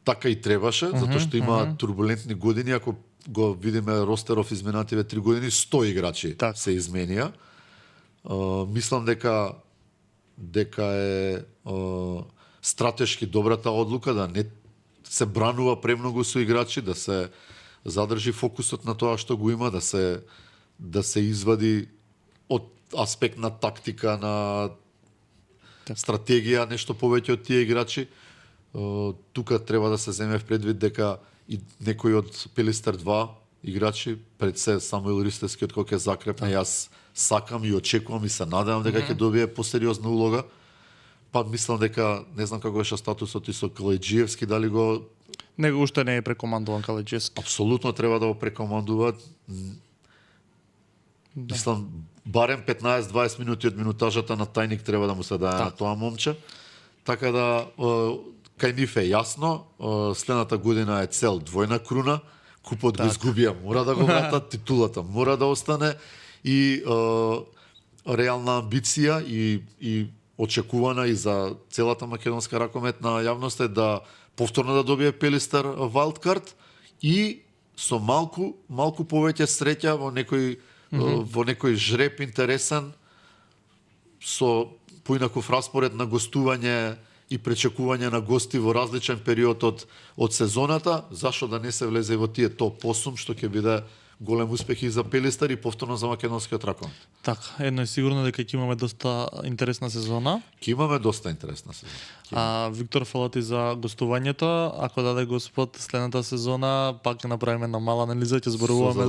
така и требаше, затоа што има турбулентни години, ако го видиме ростеров изминативе 3 години, 100 играчи се изменија. Мислам дека е стратешки добрата одлука да не се бранува премногу со играчи, да се задржи фокусот на тоа што го има, да се извади од аспект на тактика, на стратегија, нешто повеќе од тие играчи. Тука треба да се земе в предвид дека и некои од Пелистер 2 играчи, пред се Самуил Ристевскиот кој ќе закрепне, јас сакам и очекувам и се надевам дека ќе добие посериозна улога. Па мислам дека не знам како беше статусот и со Каледжиевски, дали го него уште не е прекомандуван Каледжиевски. Апсолутно треба да го прекомандуваат. Мислам барем 15-20 минути од минутажата на тајник треба да му се даде на тоа момче. Така да кај нив е јасно, следната година е цел двојна круна, купот го изгубија, мора да го вратат, титулата мора да остане и реална амбиција и очекувана и за целата македонска ракометна јавност е да повторно да добие Пелистер вайлдкарт и со малку повеќе среќа во некој жреб интересен со поинаков распоред на гостување и пречекување на гости во различен период од сезоната, зашто да не се влезе во тие топ 8 што ќе биде голем успех и за Пелистер и повторно за македонскиот ракомет. Така, едно е сигурно дека ќе имаме доста интересна сезона. Ќе имаме доста интересна сезона. Виктор, фала ти за гостувањето. Ако даде Господ следната сезона, пак ќе направиме една мала анализа, ќе зборуваме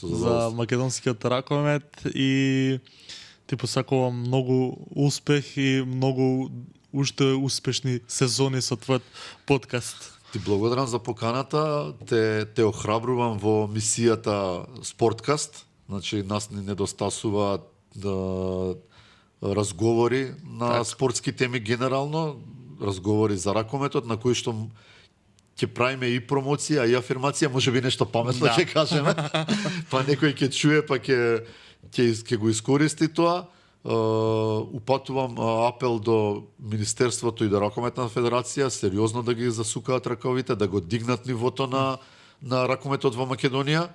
за македонскиот ракомет и ти посакувам многу успех и многу уште успешни сезони со твојот подкаст. Ти благодарам за поканата, те охрабрувам во мисијата Спорткаст. Значи нас ни недостасуваат разговори на спортски теми генерално, разговори за ракометот на кои што ќе правиме и промоција и афирмација, можеби нешто паметно ќе кажеме. Па некој ќе чуе, па ќе го искористи тоа. упатувам апел до Министерството и до Ракометна федерација сериозно да ги засукаат раковите, да го дигнат нивото на ракометот во Македонија.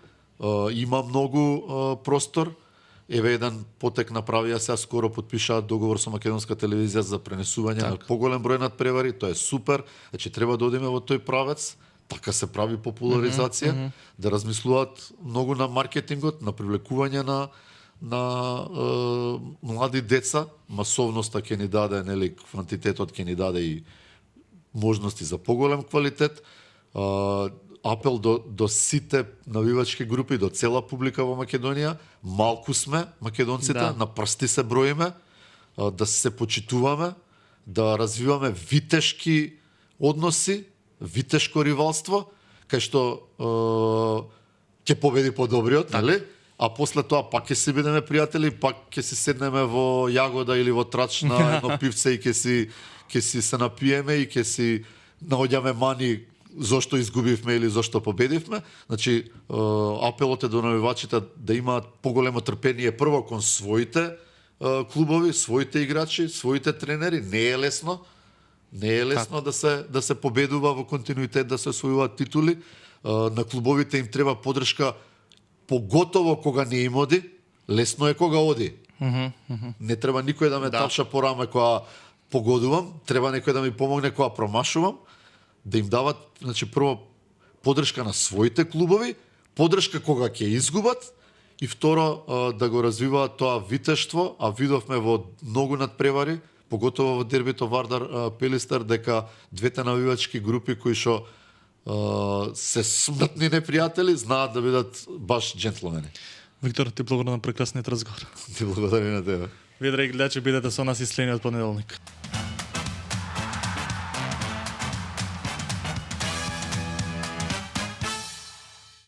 Има многу простор. Еве еден потек направија сега скоро подпишаат договор со македонска телевизија за пренесување на поголем број надпревари, тоа е супер. Значи треба да одиме во тој правец. Така се прави популаризација, да размислуваат многу на маркетингот, на привлекување на млади деца, масовноста ќе ни даде, нели, квантитетот ќе ни даде и можности за поголем квалитет. Апел до сите навивачки групи, до цела публика во Македонија. Малку сме македонците, на прсти се броиме, да се почитуваме, да развиваме витешки односи, витешко ривалство, кај што ќе победи подобриот, нели? А после тоа пак ќе си бидеме пријатели, пак ќе си седнеме во Јагода или во Трач на едно пивце и ќе си се напиеме и ќе си наоѓаме мани зошто изгубивме или зошто победивме. Значи, апелот е до навивачите да имаат поголемо трпение прво кон своите клубови, своите играчи, своите тренери. Не е лесно. Не е лесно да се победува во континуитет, да се освојуваат титули. На клубовите им треба подршка, поготово кога не им оди. Лесно е кога оди. Не треба никој да ме тапша по раме кога погодувам, треба некој да ми помогне кога промашувам, да им дават, значи, прво подршка на своите клубови, подршка кога ќе изгубат, и второ да го развиваат тоа витештво, а видовме во многу надпревари, поготово во дербито Вардар Пелистар, дека двете навивачки групи кои што се смртни непријатели, знаат да бидат баш джентлмени. Виктор, ти благодарам на прекрасниот разговор. Ти благодарам на тебе. Вие, драги гледачи, бидете со нас и следниот понеделник.